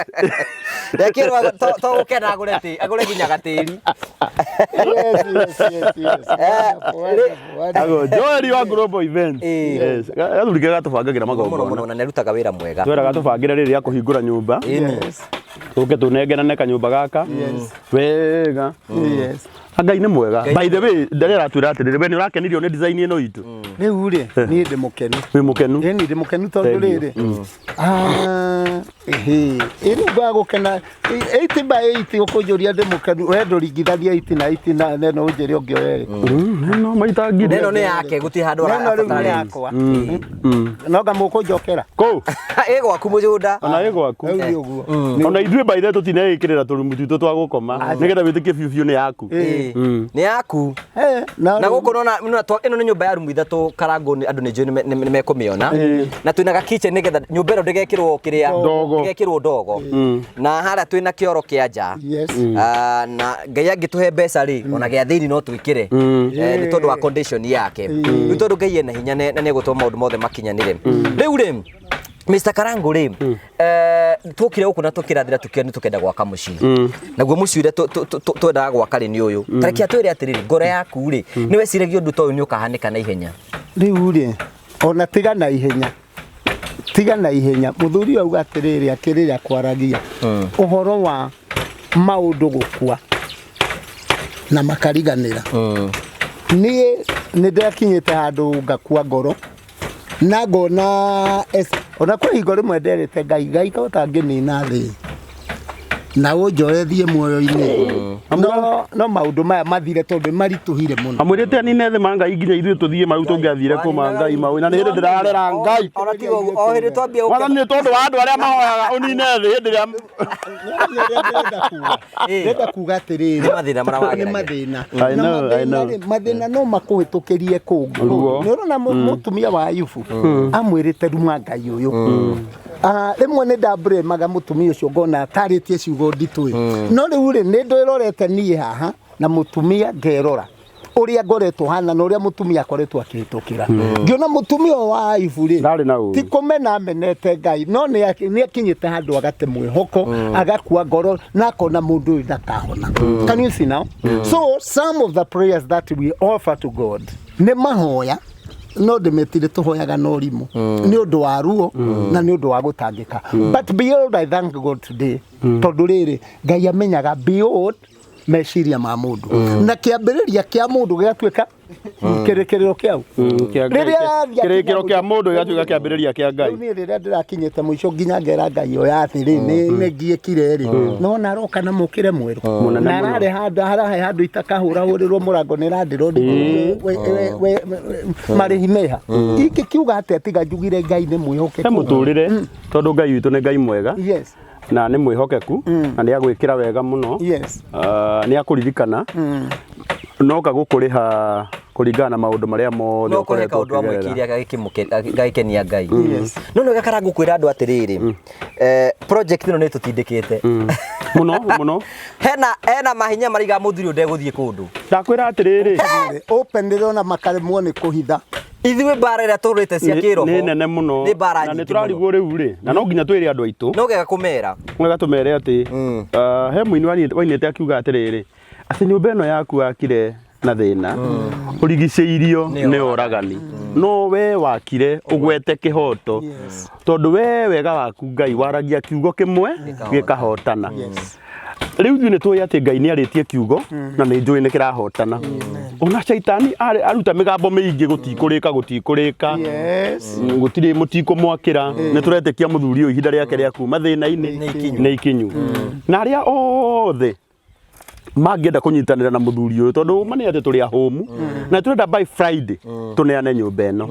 Ndekĩrwo to gũkena agũre tĩri, agũre nginya gatĩri. Yes, yes, yes, yes. Wonderful, wonderful, wonderful. Ago Joeli wa Global Events. Ĩĩ. Yes. Gathuri kega gatũbangagĩra Mũno mũno magongona. na nĩarutaga wĩra mwega. Twera gatũbangĩre rĩrĩ rĩa kũhingũra nyũmba. Yes. Tũke tũnengerane kanyũmba gaka. Yes. Wega. Yes. Ngai nĩ mwega. By the way, ndarĩ aratwĩra atĩrĩrĩ, we nĩ ũrakenirio nĩ design ĩno itũ? Rĩu rĩ, niĩ ndĩ mũkenu. Wĩ mũkenu? Ĩĩ niĩ ndĩ mũkenu tondũ Thank you. rĩrĩ. Ĩhĩ, ĩ rĩu ngaga gũkena 8 by 8 ũkũnjũria ndĩ mũkenu, we ndũringithania 8 na 8 na neno ũnjĩre ũngĩoya ĩrĩkũ. No maita ngiri. Neno nĩ yake gũtirĩ handũ Neno rĩu nĩ arabatara. yakwa. No nga mũkũnjokera. Kũ? Ĩ gwaku mũgũnda. Ona ĩ gwaku. Rĩu nĩ ũguo. Ona ithuĩ by the way tũtineĩkĩrĩra tũrumu twitũ twa gũkoma nĩgetha wĩtĩkie biũ biũ nĩ yaku. Ĩĩ. Nĩ yaku. Eh, na Na gũkũ nona ĩno nĩ nyũmba ya rumu ithatũ Karangũ andũ nĩ njũĩ nĩ mekũmĩona. Na twĩna ga kitchen nĩgetha nyũmba ĩno ndĩgekĩrwo kĩrĩa Ndogo. ndĩgekĩrwo ndogo. Na harĩa twĩna kĩoro kĩa nja. Yes. Na Ngai angĩtũhe mbeca rĩ ona gĩa thĩinĩ no twĩkĩre nĩ tondũ wa condition yake. Rĩu tondũ Ngai ena hinya na nĩ egũtũma maũndũ mothe makinyanĩre. Rĩu rĩ Mr. Karangu rĩ twokire gũkũ na tũkĩrathĩra tũkĩona nĩ tũkenda gwaka mũciĩ. Naguo mũciĩ ũrĩa twendaga gwaka rĩ nĩ ũyũ. Ta reke atwĩre atĩrĩrĩ, ngoro yaku rĩ nĩ weciragia ũndũ ta ũyũ nĩ ũkahanĩka na ihenya? Rĩu rĩ, ona tiga na ihenya. Tiga na ihenya. Mũthuri auga atĩrĩrĩ akĩrĩra kwaragia ũhoro wa maũndũ gũkua na makariganĩra. Niĩ nĩ ndakinyĩte handũ ngakua ngoro na ngona ona kwĩ hingo rĩmwe nderĩte Ngai, Ngai ko ũtangĩnina thĩ na ũnjoe thiĩ muoyo-inĩ, no maũndũ maya mathire tondũ nĩ maritũhire mũno. Amwĩrĩte anine thĩ ma Ngai nginya ithuĩ tũthiĩ ma rĩu tũngĩathire kũ ma Ngai ma na nĩ hĩndĩ ndĩrarera Ngai. Ona tiga ũguo, o hĩndĩ twambia Mwathani nĩ tondũ wa andũ arĩa mahoyaga ũnine thĩ hĩndĩ ĩrĩa Nĩ ũrĩa ndĩrenda kuga, ndĩrenda kuga atĩrĩrĩ, Nĩ mathĩna marĩa nĩ wageragĩra. mathĩna. I Na know, I mathĩna know. rĩ, mathĩna no makũhĩtũkĩrie kũngĩ. Ruo. Nĩ ũrona mũtumia wa Ayubu amwĩrĩte ruma Ngai ũyũ. Ah, rĩmwe nĩ ndamburemaga mũtumia ũcio ngona atarĩtie ciugo nditũ ĩ. No rĩu rĩ, nĩ ndĩrorete niĩ haha na mũtumia ngerora ũrĩa ngoretwo hana na ũrĩa mũtumia akoretwo akĩhĩtũkĩra. Ngĩona mũtumia ũyũ wa Ayubu rĩ, Ndarĩ na ũũru. ti kũmena amenete Ngai, no nĩ akinyĩte handũ agate mwĩhoko, agakua ngoro na akona mũndũ ũyũ ndakahona. Can you see now? So some of the prayers that we offer to God nĩ mahoya no ndĩmetire tũhoyaga na ũrimũ nĩ ũndũ wa ruo na nĩ ũndũ wa gũtangĩka. But behold, I thank God today, tondũ rĩrĩ Ngai amenyaga behold meciria ma mũndũ na kĩambĩrĩria kĩa mũndũ gĩgatuĩka kĩrĩkĩrĩro kĩau. Kĩa Ngai. Rĩrĩa athiĩ Kĩrĩkĩro akinya kĩa mũndũ gĩgatuĩka kĩambĩrĩria kĩa Ngai. Rĩu niĩ rĩrĩa ndĩrakinyĩte mũico nginya ngera Ngai oya atĩrĩ nĩ ngiĩkire rĩ, nona aroka na mũkĩre mwerũ Mũnene na mũno. arare handũ harahe handũ itakahũrahũrĩrwo mũrango nĩ landlord marĩhi meha ingĩkiuga atĩa tiga njugire Ngai nĩ He mwĩhokeku. mũtũrĩre tondũ Ngai witũ nĩ Ngai mwega Yes. na nĩ mwĩhokeku na nĩ agwĩkĩra wega mũno. Yes. Ah, nĩ akũririkana no kagũkũrĩha kũringana na maũndũ marĩa mothe No kũhe ũkoretwo kaũndũ ũkĩgerera. amwĩkire gagĩkenia Ngai. Yes. No nĩ gakara ngũkwĩra andũ atĩrĩrĩ, project ĩno nĩ ĩtũtindĩkĩte. Mũno mũno. Hena mahinya maraiga mũthuri ũyũ ndegũthiĩ kũndũ. Ndakwĩra atĩrĩrĩ, Open ndĩrona makaremwo nĩ kũhitha. Ithuĩ mbara ĩrĩa tũrũĩte cia kĩroho nĩ nene mũno nĩ mbara na nĩ nyingĩ tũrarigwo mũno. rĩu rĩ, na no nginya twĩre andũ aitũ No gega kũmera. Mwega tũmere atĩ he mũini wainĩte akiuga atĩrĩrĩ, atĩ nyũmba ĩno yaku wakire na thĩna ũrigicĩirio nĩ oragani, no we wakire ũgwete kĩhoto, tondũ we wega waku Ngai waragia kiugo kĩmwe gĩkahotana. Rĩu ithuĩ nĩ tũĩ atĩ Ngai nĩ arĩtie kiugo na nĩ njũĩ nĩ kĩrahotana. Ona caitani aruta mĩgambo mĩingĩ gũtikũrĩka gũtikũrĩka. Yes. Gũtirĩ mũtikũmwakĩra, nĩ tũretĩkia mũthuri ũyũ ihinda rĩake rĩa kuma thĩna-inĩ Nĩ ikinyu. nĩ ikinyu. Na arĩa othe mangĩenda kũnyitanĩra na mũthuri ũyũ, tondũ ma nĩ atĩ tũrĩ ahũmu na tũrenda by Friday tũneane nyũmba ĩno.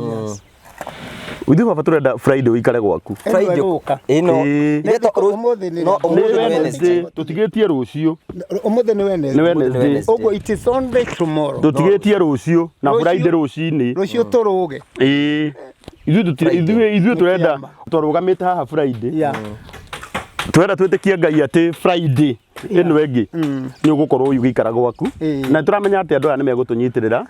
Ithuĩ baba tũrenda Friday ũikare gwaku. Friday gũka. Ĩno. Ĩĩ. Ithe to- Ũmũthĩ nĩ no, rĩ? ũmũthĩ Nĩ nĩ Wednesday, Wednesday. tũtigĩtie rũciũ. Ũmũthĩ nĩ Wednesday. Nĩ Wednesday. Ũguo it is only tomorrow. Tũtigĩtie rũciũ na Rũciũ. Friday rũcinĩ. Rũciũ tũrũge. Ĩĩ. Ithuĩ tũtirĩ Friday. ithuĩ tũrenda kĩama. twarũgamĩte haha Friday. Yeah. Tũrenda twĩtĩkie Ngai atĩ Friday ĩno ĩngĩ nĩ ũgũkorwo ũgĩikara gwaku. Ĩĩ. Na tũramenya atĩ andũ aya nĩ megũtũnyitĩrĩra.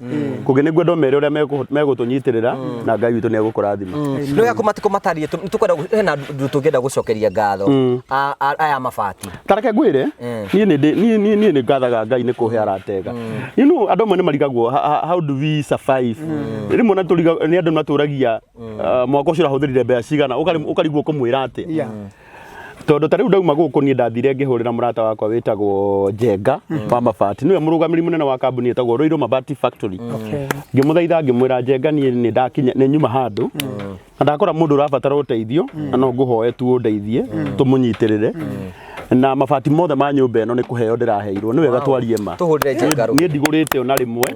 Kũngĩ nĩ ngwenda ũmere ũrĩa megũtũnyitĩrĩra na Ngai witũ nĩ egũkũrathima. Nĩ wega kũmatukũ matariĩ tũkwenda hena andũ tũngĩenda gũcokeria ngatho aya mabati. Ta reke ngwĩre, niĩ nĩ ndĩ- niĩ niĩ niĩ nĩ ngathaga Ngai nĩ kũhe aratega. You know, andũ amwe nĩ marigagwo how do we survive. Rĩmwe na tũriga nĩ andũ matũragia mwaka ũcio ũrahũthĩrire mbeca cigana, ũkarigwo kũmwĩra atĩa. Yeah. Tondũ ta rĩu ndauma gũkũ niĩ ndathire ngĩhũrĩra mũrata wakwa wĩtagwo Njenga wa mabati, nĩwe mũrũgamĩrĩri mũnene wa kambuni ĩtagwo Ruiru Mabati Factory. Okay. Ngĩmũthaitha ngĩmwĩra Njenga niĩ nĩ ndakinya nĩ nyuma handũ na ndakora mũndũ ũrabatara ũteithio na no ngũhoe tu ũndeithie tũmũnyitĩrĩre na mabati mothe ma nyũmba ĩno nĩ kũheo ndĩraheirwo, nĩ wega twarie ma. Tũhũrĩre Njenga rũhĩ. Niĩ ndigũrĩte ona rĩmwe.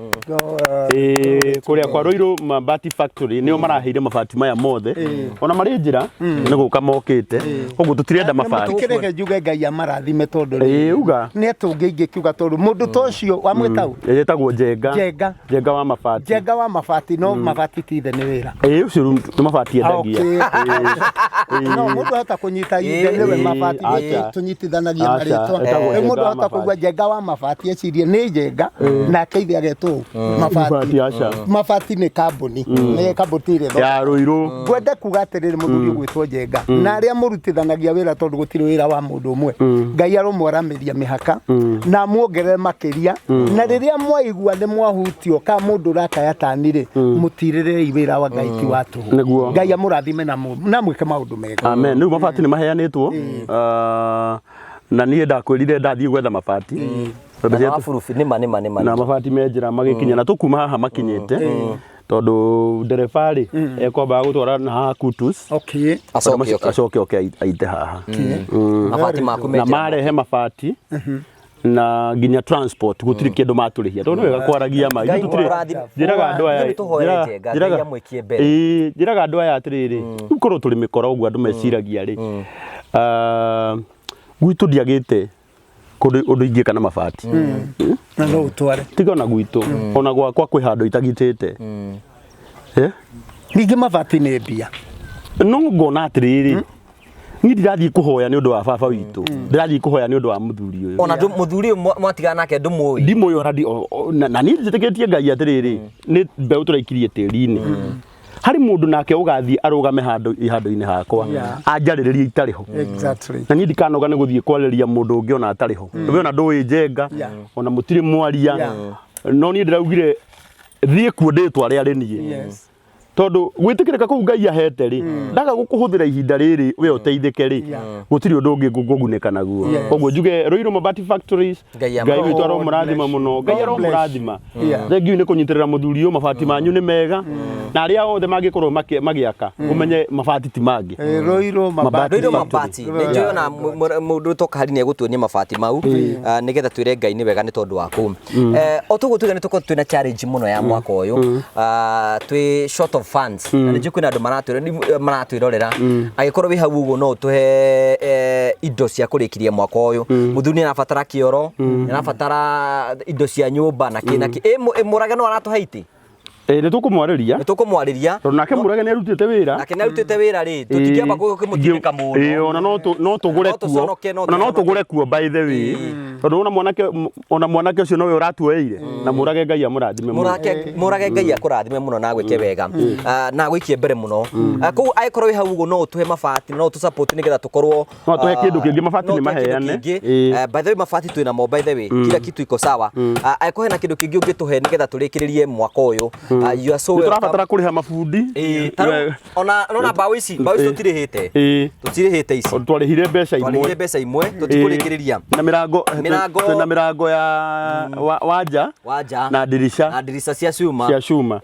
Kũrĩa kwa Ruiru Mabati Factory nĩo maraheire mabati maya mothe, ona marĩ njĩra nĩ gũka mokĩte, koguo tũtirenda mabati. Kĩreke njuge Ngai amarathime tondũ Ĩĩ, uga. nĩ atũngĩ ingĩkiuga tondũ mũndũ ta ũcio wamwĩta ũ? Ĩtagwo Njenga. Njenga. Njenga wa mabati. Njenga wa mabati, no mabati ti ithe nĩ wĩra. Ĩĩ, ũcio rĩu nĩ mabati endagia. Okay. Ĩĩ. No mũndũ ahota kũnyita ithe nĩwe mabati, Aca. tũnyitithanagia Aca, marĩtwa. ĩtagwo Rĩu mũndũ Njenga wa ahota kũigua mabati. Njenga wa mabati ecirie nĩ Njenga nake ithe agetwo mabati. Mabati, aca. Mabati nĩ kambuni, nĩ kambuni ĩrĩa Ya Ruiru. Ngwenda kuga atĩrĩrĩ, mũthuri ũgwĩtwo Njenga na arĩa mũrutithanagia wĩra, tondũ gũtirĩ wĩra wa mũndũ ũmwe, Ngai aromwaramĩria mĩhaka na amuongerere makĩria, na rĩrĩa mwaigua nĩ mwahutio ka mũndũ ũrakaya tani rĩ, mũtirĩrei wĩra wa Ngai ti wa tũhũ. Nĩguo. Ngai amũrathime na mwĩke maũndũ mega. Amen. Rĩu mabati nĩ maheanĩtwo. Ah, na niĩ ndakwĩrire ndathiĩ gwetha mabati. Mbembe Na cia maburubi nĩma nĩma nĩma. Na mabati me njĩra magĩkinya na tũkuma haha makinyĩte, tondũ ndereba rĩ ekwambaga gũtwara na haha Kutus. Acoke oke. Acoke oke aite haha. Mabati maku me Na njĩra. marehe mabati na nginya transport, gũtirĩ kĩndũ matũrĩhia, tondũ nĩ wega kwaragia ma. Ngai Ithuĩ tũtirĩ- mũrathime. Njĩraga andũ aya Ithuĩ tũhoere njenga, Ngai amwĩkie mbere. Ĩĩ, njĩraga andũ aya atĩrĩrĩ, rĩu korwo tũrĩ mĩkora ũguo andũ meciragia rĩ, ah, gwitũ ndiagĩte kũndũ ũndũ ingĩka na mabati. Na no ũtware. Tiga ona gwitũ, ona gwakwa kwĩ handũ itagitĩte. Eh? Ningĩ mabati nĩ mbia. No ngona atĩrĩrĩ, niĩ ndirathiĩ kũhoya nĩ ũndũ wa baba witũ, ndĩrathiĩ kũhoya nĩ ũndũ wa mũthuri ũyũ. Ona mũthuri ũyũ mwatigana nake ndũmũĩ. Ndimũĩ ona na niĩ njĩtĩkĩtie Ngai atĩrĩrĩ, nĩ mbeũ tũraikirie tĩri-inĩ, harĩ mũndũ nake ũgathiĩ arũgame handũ handũ-inĩ hakwa anjarĩrĩrie itarĩ ho. Na niĩ ndikanoga nĩ gũthiĩ kwarĩria mũndũ ũngĩ ona atarĩ ho. We ona ndũĩ njenga, ona mũtirĩ mwaria, no niĩ ndĩraugire thiĩ kuo ndĩtware arĩ niĩ. Tondũ gwĩtĩkĩrĩka kũu Ngai ahete rĩ, ndaga gũkũhũthĩra ihinda rĩrĩ we ũteithĩke rĩ, gũtirĩ ũndũ ũngĩ ngũgunĩka naguo. Koguo njuge Ruiru Mabati Factories, Ngai Ngai witũ aromũrathima mũno, Ngai God bless. aromũrathima. Thengiũ nĩ kũnyitĩrĩra mũthuri ũyũ, mabati manyu nĩ mega, na arĩa othe mangĩkorwo magĩaka ũmenye mabati ti mangĩ. Ruiru Mabati. Rũirũ Factory. mabati nĩ njũĩ ona mũndũ toka hari nĩ egũtuonia mabati mau, nĩgetha twĩre Ngai nĩ wega nĩ tondũ wa kũu. O tũguo tuge nĩ tũkorwo twĩna challenge mũno ya mwaka ũyũ. Twĩ short of funds na nĩ njũĩ kwĩna andũ maratwĩrorera, angĩkorwo wĩ hau ũguo no ũtũhe indo cia kũrĩkiria mwaka ũyũ. Mũthuri nĩ arabatara kĩoro, nĩ arabatara indo cia nyũmba na kĩ na kĩ. Ĩ Mũrage no aratũhe itĩ? Ĩ, nĩ tũkũmwarĩria. Nĩ tũkũmwarĩria. Tondũ nake Mũrage nĩ arutĩte wĩra. Nake nĩ arutĩte wĩra rĩ, tũtingĩamba gũkĩmũtindĩka Ĩ, mũno. ona no tũgũre No kuo. tũconoke, no Ona no tũconoke. tũgũre kuo, by the way, tondũ ona mwanake ũcio nowe ũratuoeire, na Mũrage Ngai amũrathime mũno. Mũrage, Mũrage, Ngai akũrathime mũno na agwĩke wega. Na agũikie mbere mũno. Koguo angĩkorwo wĩ hau ũguo no ũtũhe mabati, no ũtũ support nĩgetha tũkorwo No ũtũhe kĩndũ kĩngĩ, mabati no nĩ ũtũhe kĩndũ maheane. kĩngĩ. Ĩ. By the way, mabati twĩ namo, by the way, kila kitu iko sawa. Angĩkorwo hena kĩndũ kĩngĩ ũngĩtũhe nĩgetha tũrĩkĩrĩrie mwaka ũyũ, you are so Nĩ welcome. tũrabatara kũrĩha mabundi. Ĩ, ta rĩu, ona ona mbaũ ici, mbaũ ici tũtirĩhĩte. Tũtirĩhĩte ici. Twarĩhire mbeca imwe. Twarĩhire mbeca imwe, tũtikũrĩkĩrĩria. Na mĩrango. Mĩrango. Twĩna mĩrango ya wanja Wanja na ndirica. Na ndirica cia cuma. Cia cuma.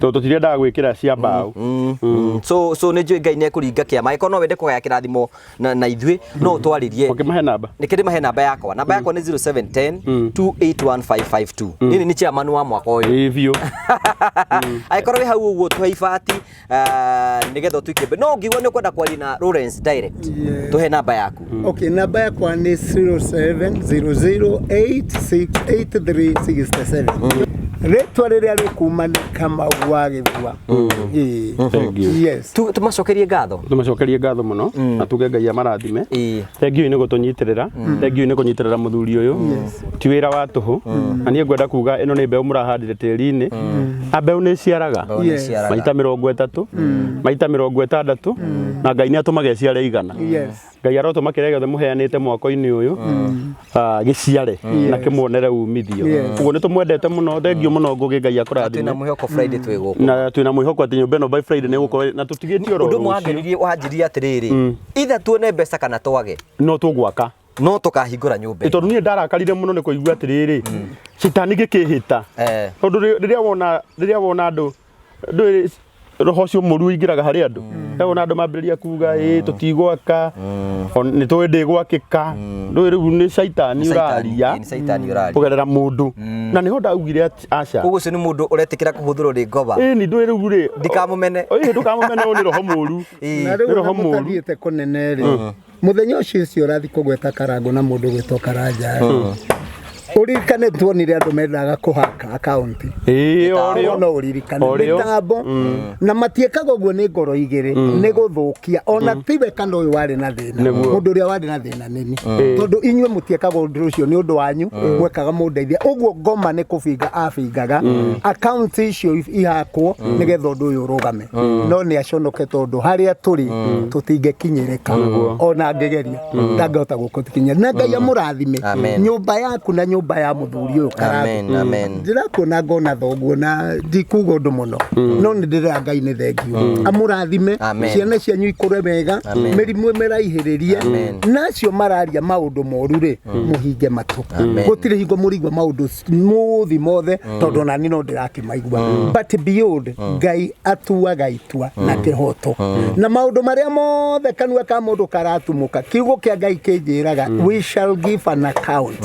Tondũ tũtirendaga gwĩkĩra cia mbaũ. So nĩ njũĩ Ngai nĩ ekũringa kĩama. Angĩkorwo no wende kũgaya kĩrathimo na ithuĩ, no ũtwarĩrie. Ũkĩmahe namba. Nĩkĩ ndĩmahe namba yakwa? Namba yakwa nĩ 0710 281552. Niĩ nĩ chairman wa mwaka ũyũ. Ĩ, biũ. Angĩkorwo wĩ hau ũguo, tũhe ibati, nĩgetha ũtuĩke no ũngĩigua nĩ ũkwenda kwaria na Lawrence direct, tũhe namba yaku. Okay, namba yakwa nĩ 0700868367. Rĩtwa rĩrĩa rĩkuma nĩ Kamau wa Gĩthua. Ĩĩ. Thank you. Yes. Tũmacokerie ngatho. Tũmacokerie ngatho mũno na tuge Ngai amarathime. Thengiũ nĩ gũtũnyitĩrĩra, thengiũ nĩ kũnyitĩrĩra mũthuri ũyũ, ti wĩra wa tũhũ. Na niĩ ngwenda kuga ĩno nĩ mbeũ mũrahandire tĩri-inĩ, na mbeũ nĩ ĩciaraga. Mbeũ nĩ ĩciaraga. Maita 30, maita 60, na Ngai nĩ atũmaga ĩciare 100. Ngai arotũma kĩrĩa gĩothe mũheanĩte mwako-inĩ ũyũ, gĩciare na kĩmuonere umithio. Ũguo nĩ tũmwendete mũno, thengiũ mũno Ngũgĩ, Ngai akũrathime. Twĩna mwĩhoko Friday twĩ gũkũ. Na twĩna mwĩhoko atĩ nyũmba ĩno by Friday nĩ ĩgũkorwo na tũtigĩtie oro Ũndũ ũmwe rũciũ. wangenirie wanjĩrire atĩrĩrĩ, itha tuone mbeca kana twage, No tũgwaka. No tũkahingũra nyũmba ĩno. Tondũ niĩ ndarakarire mũno nĩ kũigua atĩrĩrĩ, citani gĩkĩhĩta. Tondũ rĩrĩa wona andũ ndũĩ roho ũcio mũru ũingĩraga harĩ andũ, rĩrĩa wona andũ mambĩrĩria kuga ĩ tũtigwaka, nĩ tũĩ ndĩgwakĩka, ndũĩ rĩu nĩ caitani ũraria Ĩ, nĩ caitani ũraria. kũgerera mũndũ, na nĩho ndaugire atĩ aca. Koguo ũcio nĩ mũndũ ũretĩkĩra kũhũthĩrwo nĩ ngoma. Ĩ, ni ndũĩ rĩu rĩ, Ndikamũmene. Ĩ, ndũkamũmene, ũyũ nĩ roho mũru. Na Nĩ rĩu roho ona mũru. mũtathiĩte kũnene rĩ, mũthenya ũcio ũcio ũrathiĩ kũgweta Karango na mũndũ gwĩtwo Karanja rĩ, ũririkane tuonire andũ mendaga kũhaka akaunti. Ĩ, o rĩo. No ũririkane O rĩo. mĩtambo, na matiĩkaga ũguo nĩ ngoro igĩrĩ, nĩ gũthũkia ona tiwe kana ũyũ warĩ na thĩna. Nĩguo. Mũndũ ũrĩa warĩ na thĩna nĩni, tondũ inyuĩ mũtiĩkaga ũndũ ũcio nĩ ũndũ wanyu, mwekaga mũndeithia ũguo. Ngoma nĩ kũbinga abingaga akaunti icio ihakwo nĩgetha ũndũ ũyũ ũrũgame, no nĩ aconoke tondũ harĩa tũrĩ tũtingĩkinyĩrĩka, ona angĩgeria ndangĩhota gũkũkinyĩra. Na Ngai amũrathime. Amen. Nyũmba yaku na nyũmba. Nyũmba ya mũthuri ũyũ Karangũ. Amen, amen. Ndĩrakuona ngona thoguo na ndikuga ũndũ mũno, no nĩ ndĩrera Ngai nĩ thengiũ amũrathime. Amen. Ciana cianyu ikũre wega. Amen. Mĩrimũ ĩmĩraihĩrĩrie. Amen. Na acio mararia maũndũ moru rĩ, mũhinge matũ. Amen. Gũtirĩ hingo mũrigua maũndũ mũthi mothe, tondũ onani no ndĩrakĩmaigua, but behold, Ngai atuaga itua na kĩhoto na maũndũ marĩa mothe kanua ka mũndũ karatumũka. Kiugo kĩa Ngai kĩnjĩraga we shall give an account,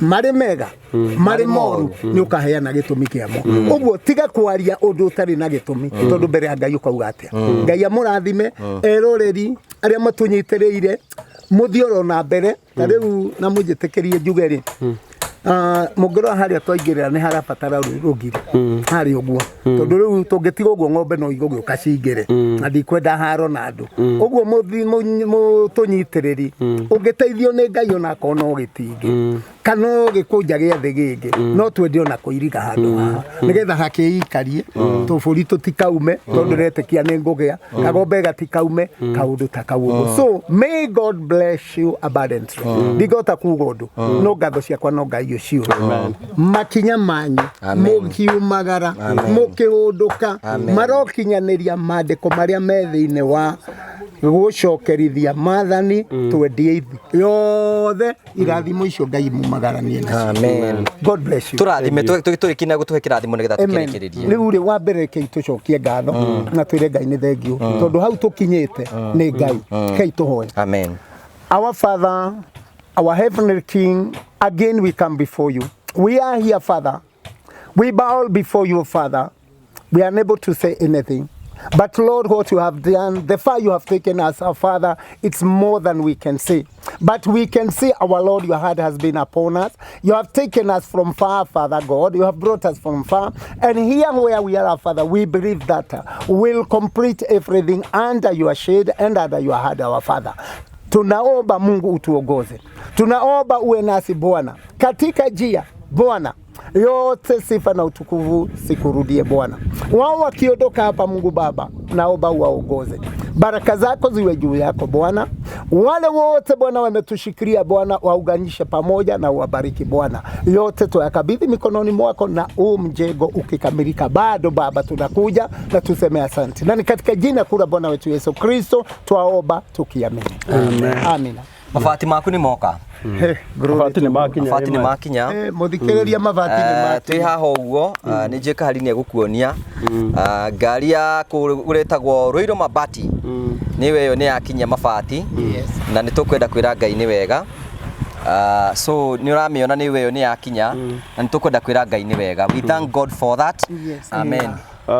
marĩ mega, marĩ moru, nĩ ũkaheana gĩtũmi kĩamo. Ũguo tiga kwaria ũndũ ũtarĩ na gĩtũmi, tondũ mbere ya Ngai ũkauga atĩa? Ngai amũrathime, eroreri arĩa matũnyitĩrĩire, mũthiĩ oro na mbere. Ta rĩu na mũnjĩtĩkĩrie njuge rĩ, mũngĩrora harĩa twaingĩrĩra nĩ harabatara rũgiri harĩa ũguo, tondũ rĩu tũngĩtiga ũguo ng'ombe no igũgĩũka cingĩre, na ndikwenda haro na andũ. Ũguo mũtũnyitĩrĩri ũngĩteithio nĩ Ngai, onakorwo no gĩtingĩ kana no gĩkũnja gĩa thĩ gĩngĩ, no twende ona kũiriga handũ haha nĩgetha hakĩikarie tũbũri tũtikaume, tondũ ndĩretĩkia nĩ ngũgĩa kagombe gatikaume kaũndũ ta kau ũguo. So may God bless you abundantly. Ndingĩhota kuga ũndũ, no ngatho ciakwa no Ngai ũcio makinya manyu. Amen. Mũkiumagara, mũkĩhũndũka, marokinyanĩria mandĩko marĩa me thĩinĩ wa gũcokerithia Maathani 28 yothe. Irathimo icio Ngai mumagaranie nacio. Amen. God bless you. Tũrathime, tũrĩkie na gũtũhe kĩrathimo nĩgetha Amen. tũkĩrĩkĩrĩrie. Rĩu rĩ, wa mbere rekei tũcokie ngatho na twĩre Ngai nĩ thengiũ, tondũ hau tũkinyĩte nĩ Ngai. Rekei tũhoe. Amen. Our Father, our Heavenly King, again we come before you. We are here, Father. We bow before you, Father. We are unable to say anything. But Lord, what you have done, the far you have taken us, our Father, it's more than we can say. But we can see, our Lord, your hand has been upon us. You have taken us from far, Father God. You have brought us from far. And here where we are, our Father, we believe that we'll complete everything under your shade and under your hand, our Father. Tunaomba Mungu utuongoze, tunaomba uwe nasi Bwana katika njia Bwana yote, sifa na utukufu zikurudie Bwana. Wao wakiondoka hapa, Mungu Baba, naomba uwaongoze, baraka zako ziwe juu yako Bwana. Wale wote Bwana wametushikilia Bwana, waunganishe pamoja na uwabariki Bwana. Yote tuyakabidhi mikononi mwako, na huu mjengo ukikamilika, bado Baba tunakuja na tuseme asante, na ni katika jina kuu la Bwana wetu Yesu Kristo twaomba tukiamini, amen. Amina. Mabati maku nĩ moka. Hey, glory. Mabati nĩ makinya. Mabati nĩ makinya. Eh, mũthikĩrĩria, mabati nĩ Eh, twĩ makinya. haha ũguo, nĩ njũĩ kahari nĩ egũkuonia ngari ya kũretagwo Ruiru Mabati, nĩwe ĩyo nĩ yakinyia mabati. Na nĩ tũkwenda kwĩra Ngai nĩ wega. So nĩ ũramĩona, nĩwe ĩyo nĩ yakinya, na nĩ tũkwenda kwĩra Ngai nĩ wega. We thank God for that. Amen.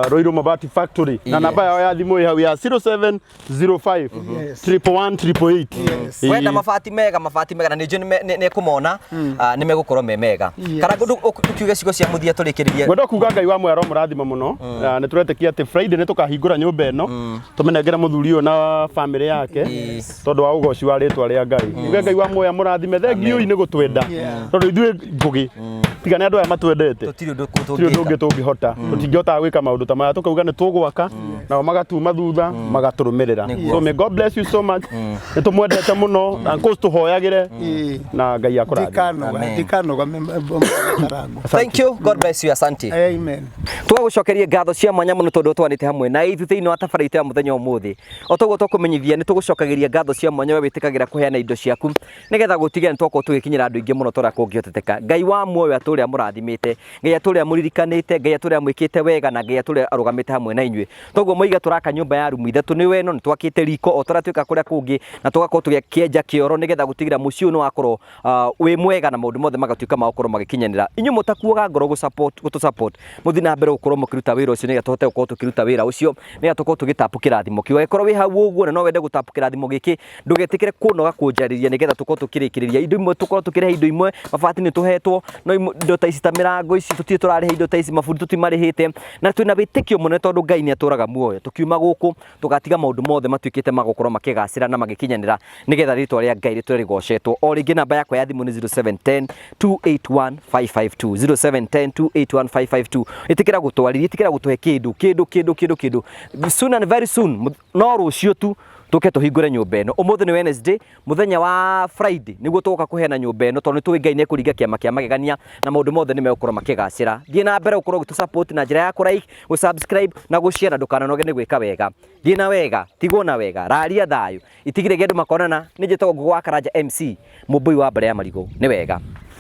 Ruiru Mabati Factory na namba yao ya thimũ ĩ hau ya 0705 111 888. Wenda mabati mega, mabati mega, na nĩ njũĩ nĩ kũmona nĩ megũkorwo me mega. Yes. Kana ũkiuge ciugo cia mũthia tũrĩkĩrĩrie. Ngwenda kuga Ngai wa mwero mũrathima mũno. Na nĩ tũretĩkia atĩ Friday nĩ tũkahingũra nyũmba ĩno tũmĩnengere mũthuri ũyũ na famĩlĩ yake, tondũ wa ũgoci wa rĩtwa rĩa Ngai. Uge Ngai wa muoya mũrathime, thengiũi nĩ gũtwenda, tondũ ithuĩ ngũgĩ tiga nĩ andũ aya matwendete, tũtirĩ ũndũ tũtirĩ ũndũ ũngĩ tũngĩka. Tũngĩhota, tũtingĩhotaga gwĩka maũndũ ta maya. Tũkauga nĩ tũgwaka, nao magatuma thutha magatũrũmĩrĩra. So may God bless you so much. Nĩ tũmwendete mũno na of course tũhoyagĩre na Ngai akũrathime. Ndikanoga. Amen. Ndikanoga karango. Thank you, God bless you, asante. Amen. Tũgagũcokeria ngatho cia mwanya mũno tondũ twanĩte hamwe na ithuĩ thĩinĩ wa tabarĩra itũ ya mũthenya ũmũthĩ. O toguo tũkũmenyithia, nĩ tũgũcokagĩria ngatho cia mwanya we wĩtĩkagĩra kũheana indo ciaku nĩgetha gũtigĩra nĩ twakorwo tũgĩkinyĩra andũ aingĩ mũno torĩa kũngĩhoteteka. Ngai wa muoyo atũrĩa mũrathimĩte, Ngai atũrĩa mũririkanĩte, Ngai atũrĩa mwĩkĩte wega, na Ngai atũrĩa arũgamĩte hamwe na inyuĩ. Toguo moiga tũraka nyũmba ya rumu ithatũ, nĩ weno nĩ twakĩte riko o torĩa twĩka kũrĩa kũngĩ, na tũgakorwo tũgĩkĩenja kĩoro nĩgetha gũtigĩra mũciĩ ũyũ nĩ wakorwo wĩ mwega na maũndũ mothe magatuĩka ma gũkorwo magĩkinyanĩra. Inyuĩ mũtakuaga ngoro gũtũ support, mũthiĩ na mbere gũkorwo mũkĩruta wĩra ũcio nĩgetha tũhote gũkorwo tũkĩruta wĩra ũcio, nĩgetha tũkorwo tũgĩtapu kĩrathimo kĩu. Angĩkorwo wĩ hau ũguo na no wende gũtapu kĩrathimo gĩkĩ, ndũgetĩkĩre kũnoga kũnjarĩria, nĩgetha tũkorwo tũkĩrĩkĩrĩria indo imwe, tũkorwo tũkĩrĩha indo imwe. Mabati nĩ tũhetwo, no indo ta ici, ta mĩrango ici, tũtirĩ tũrarĩha indo ta ici, mabundi tũtimarĩhĩte, na twĩna wĩtĩkio mũnene tondũ Ngai nĩ atũraga muoyo. Tũkiuma gũkũ tũgatiga maũndũ mothe matuĩkĩte ma gũkorwo makĩgacĩra na magĩkinyanĩra, nĩgetha rĩtwa rĩa Ngai rĩtũre rĩgocetwo. O rĩngĩ, namba yakwa ya thimũ nĩ 0710 281 552, 0710 281 552. Ĩtĩkĩra gũtwarithia, ĩtĩkĩra gũtũhe kĩndũ kĩndũ kĩndũ kĩndũ kĩndũ. Soon and very soon, no rũciũ tu. Tũke tũhingũre nyũmba ĩno. Ũmũthĩ nĩ Wednesday, mũthenya wa Friday nĩguo tũgoka kũheana nyũmba ĩno, tondũ nĩ tũĩ Ngai nĩ ekũringa kĩama kĩa magegania na maũndũ mothe nĩ megũkorwo makĩgacĩra. Thiĩ na mbere gũkorwo ũgĩtũ support na njĩra ya kũ like, gũ subscribe na gũ share, na ndũkananoge nĩ gwĩka wega. Thiĩ na wega, tigwo na wega, raria thayũ. Itigire andũ makonana. Nĩ njĩtagwo Ngũgũ wa Karanja MC, mũmbũi wa mbere ya marigũ. Nĩ wega.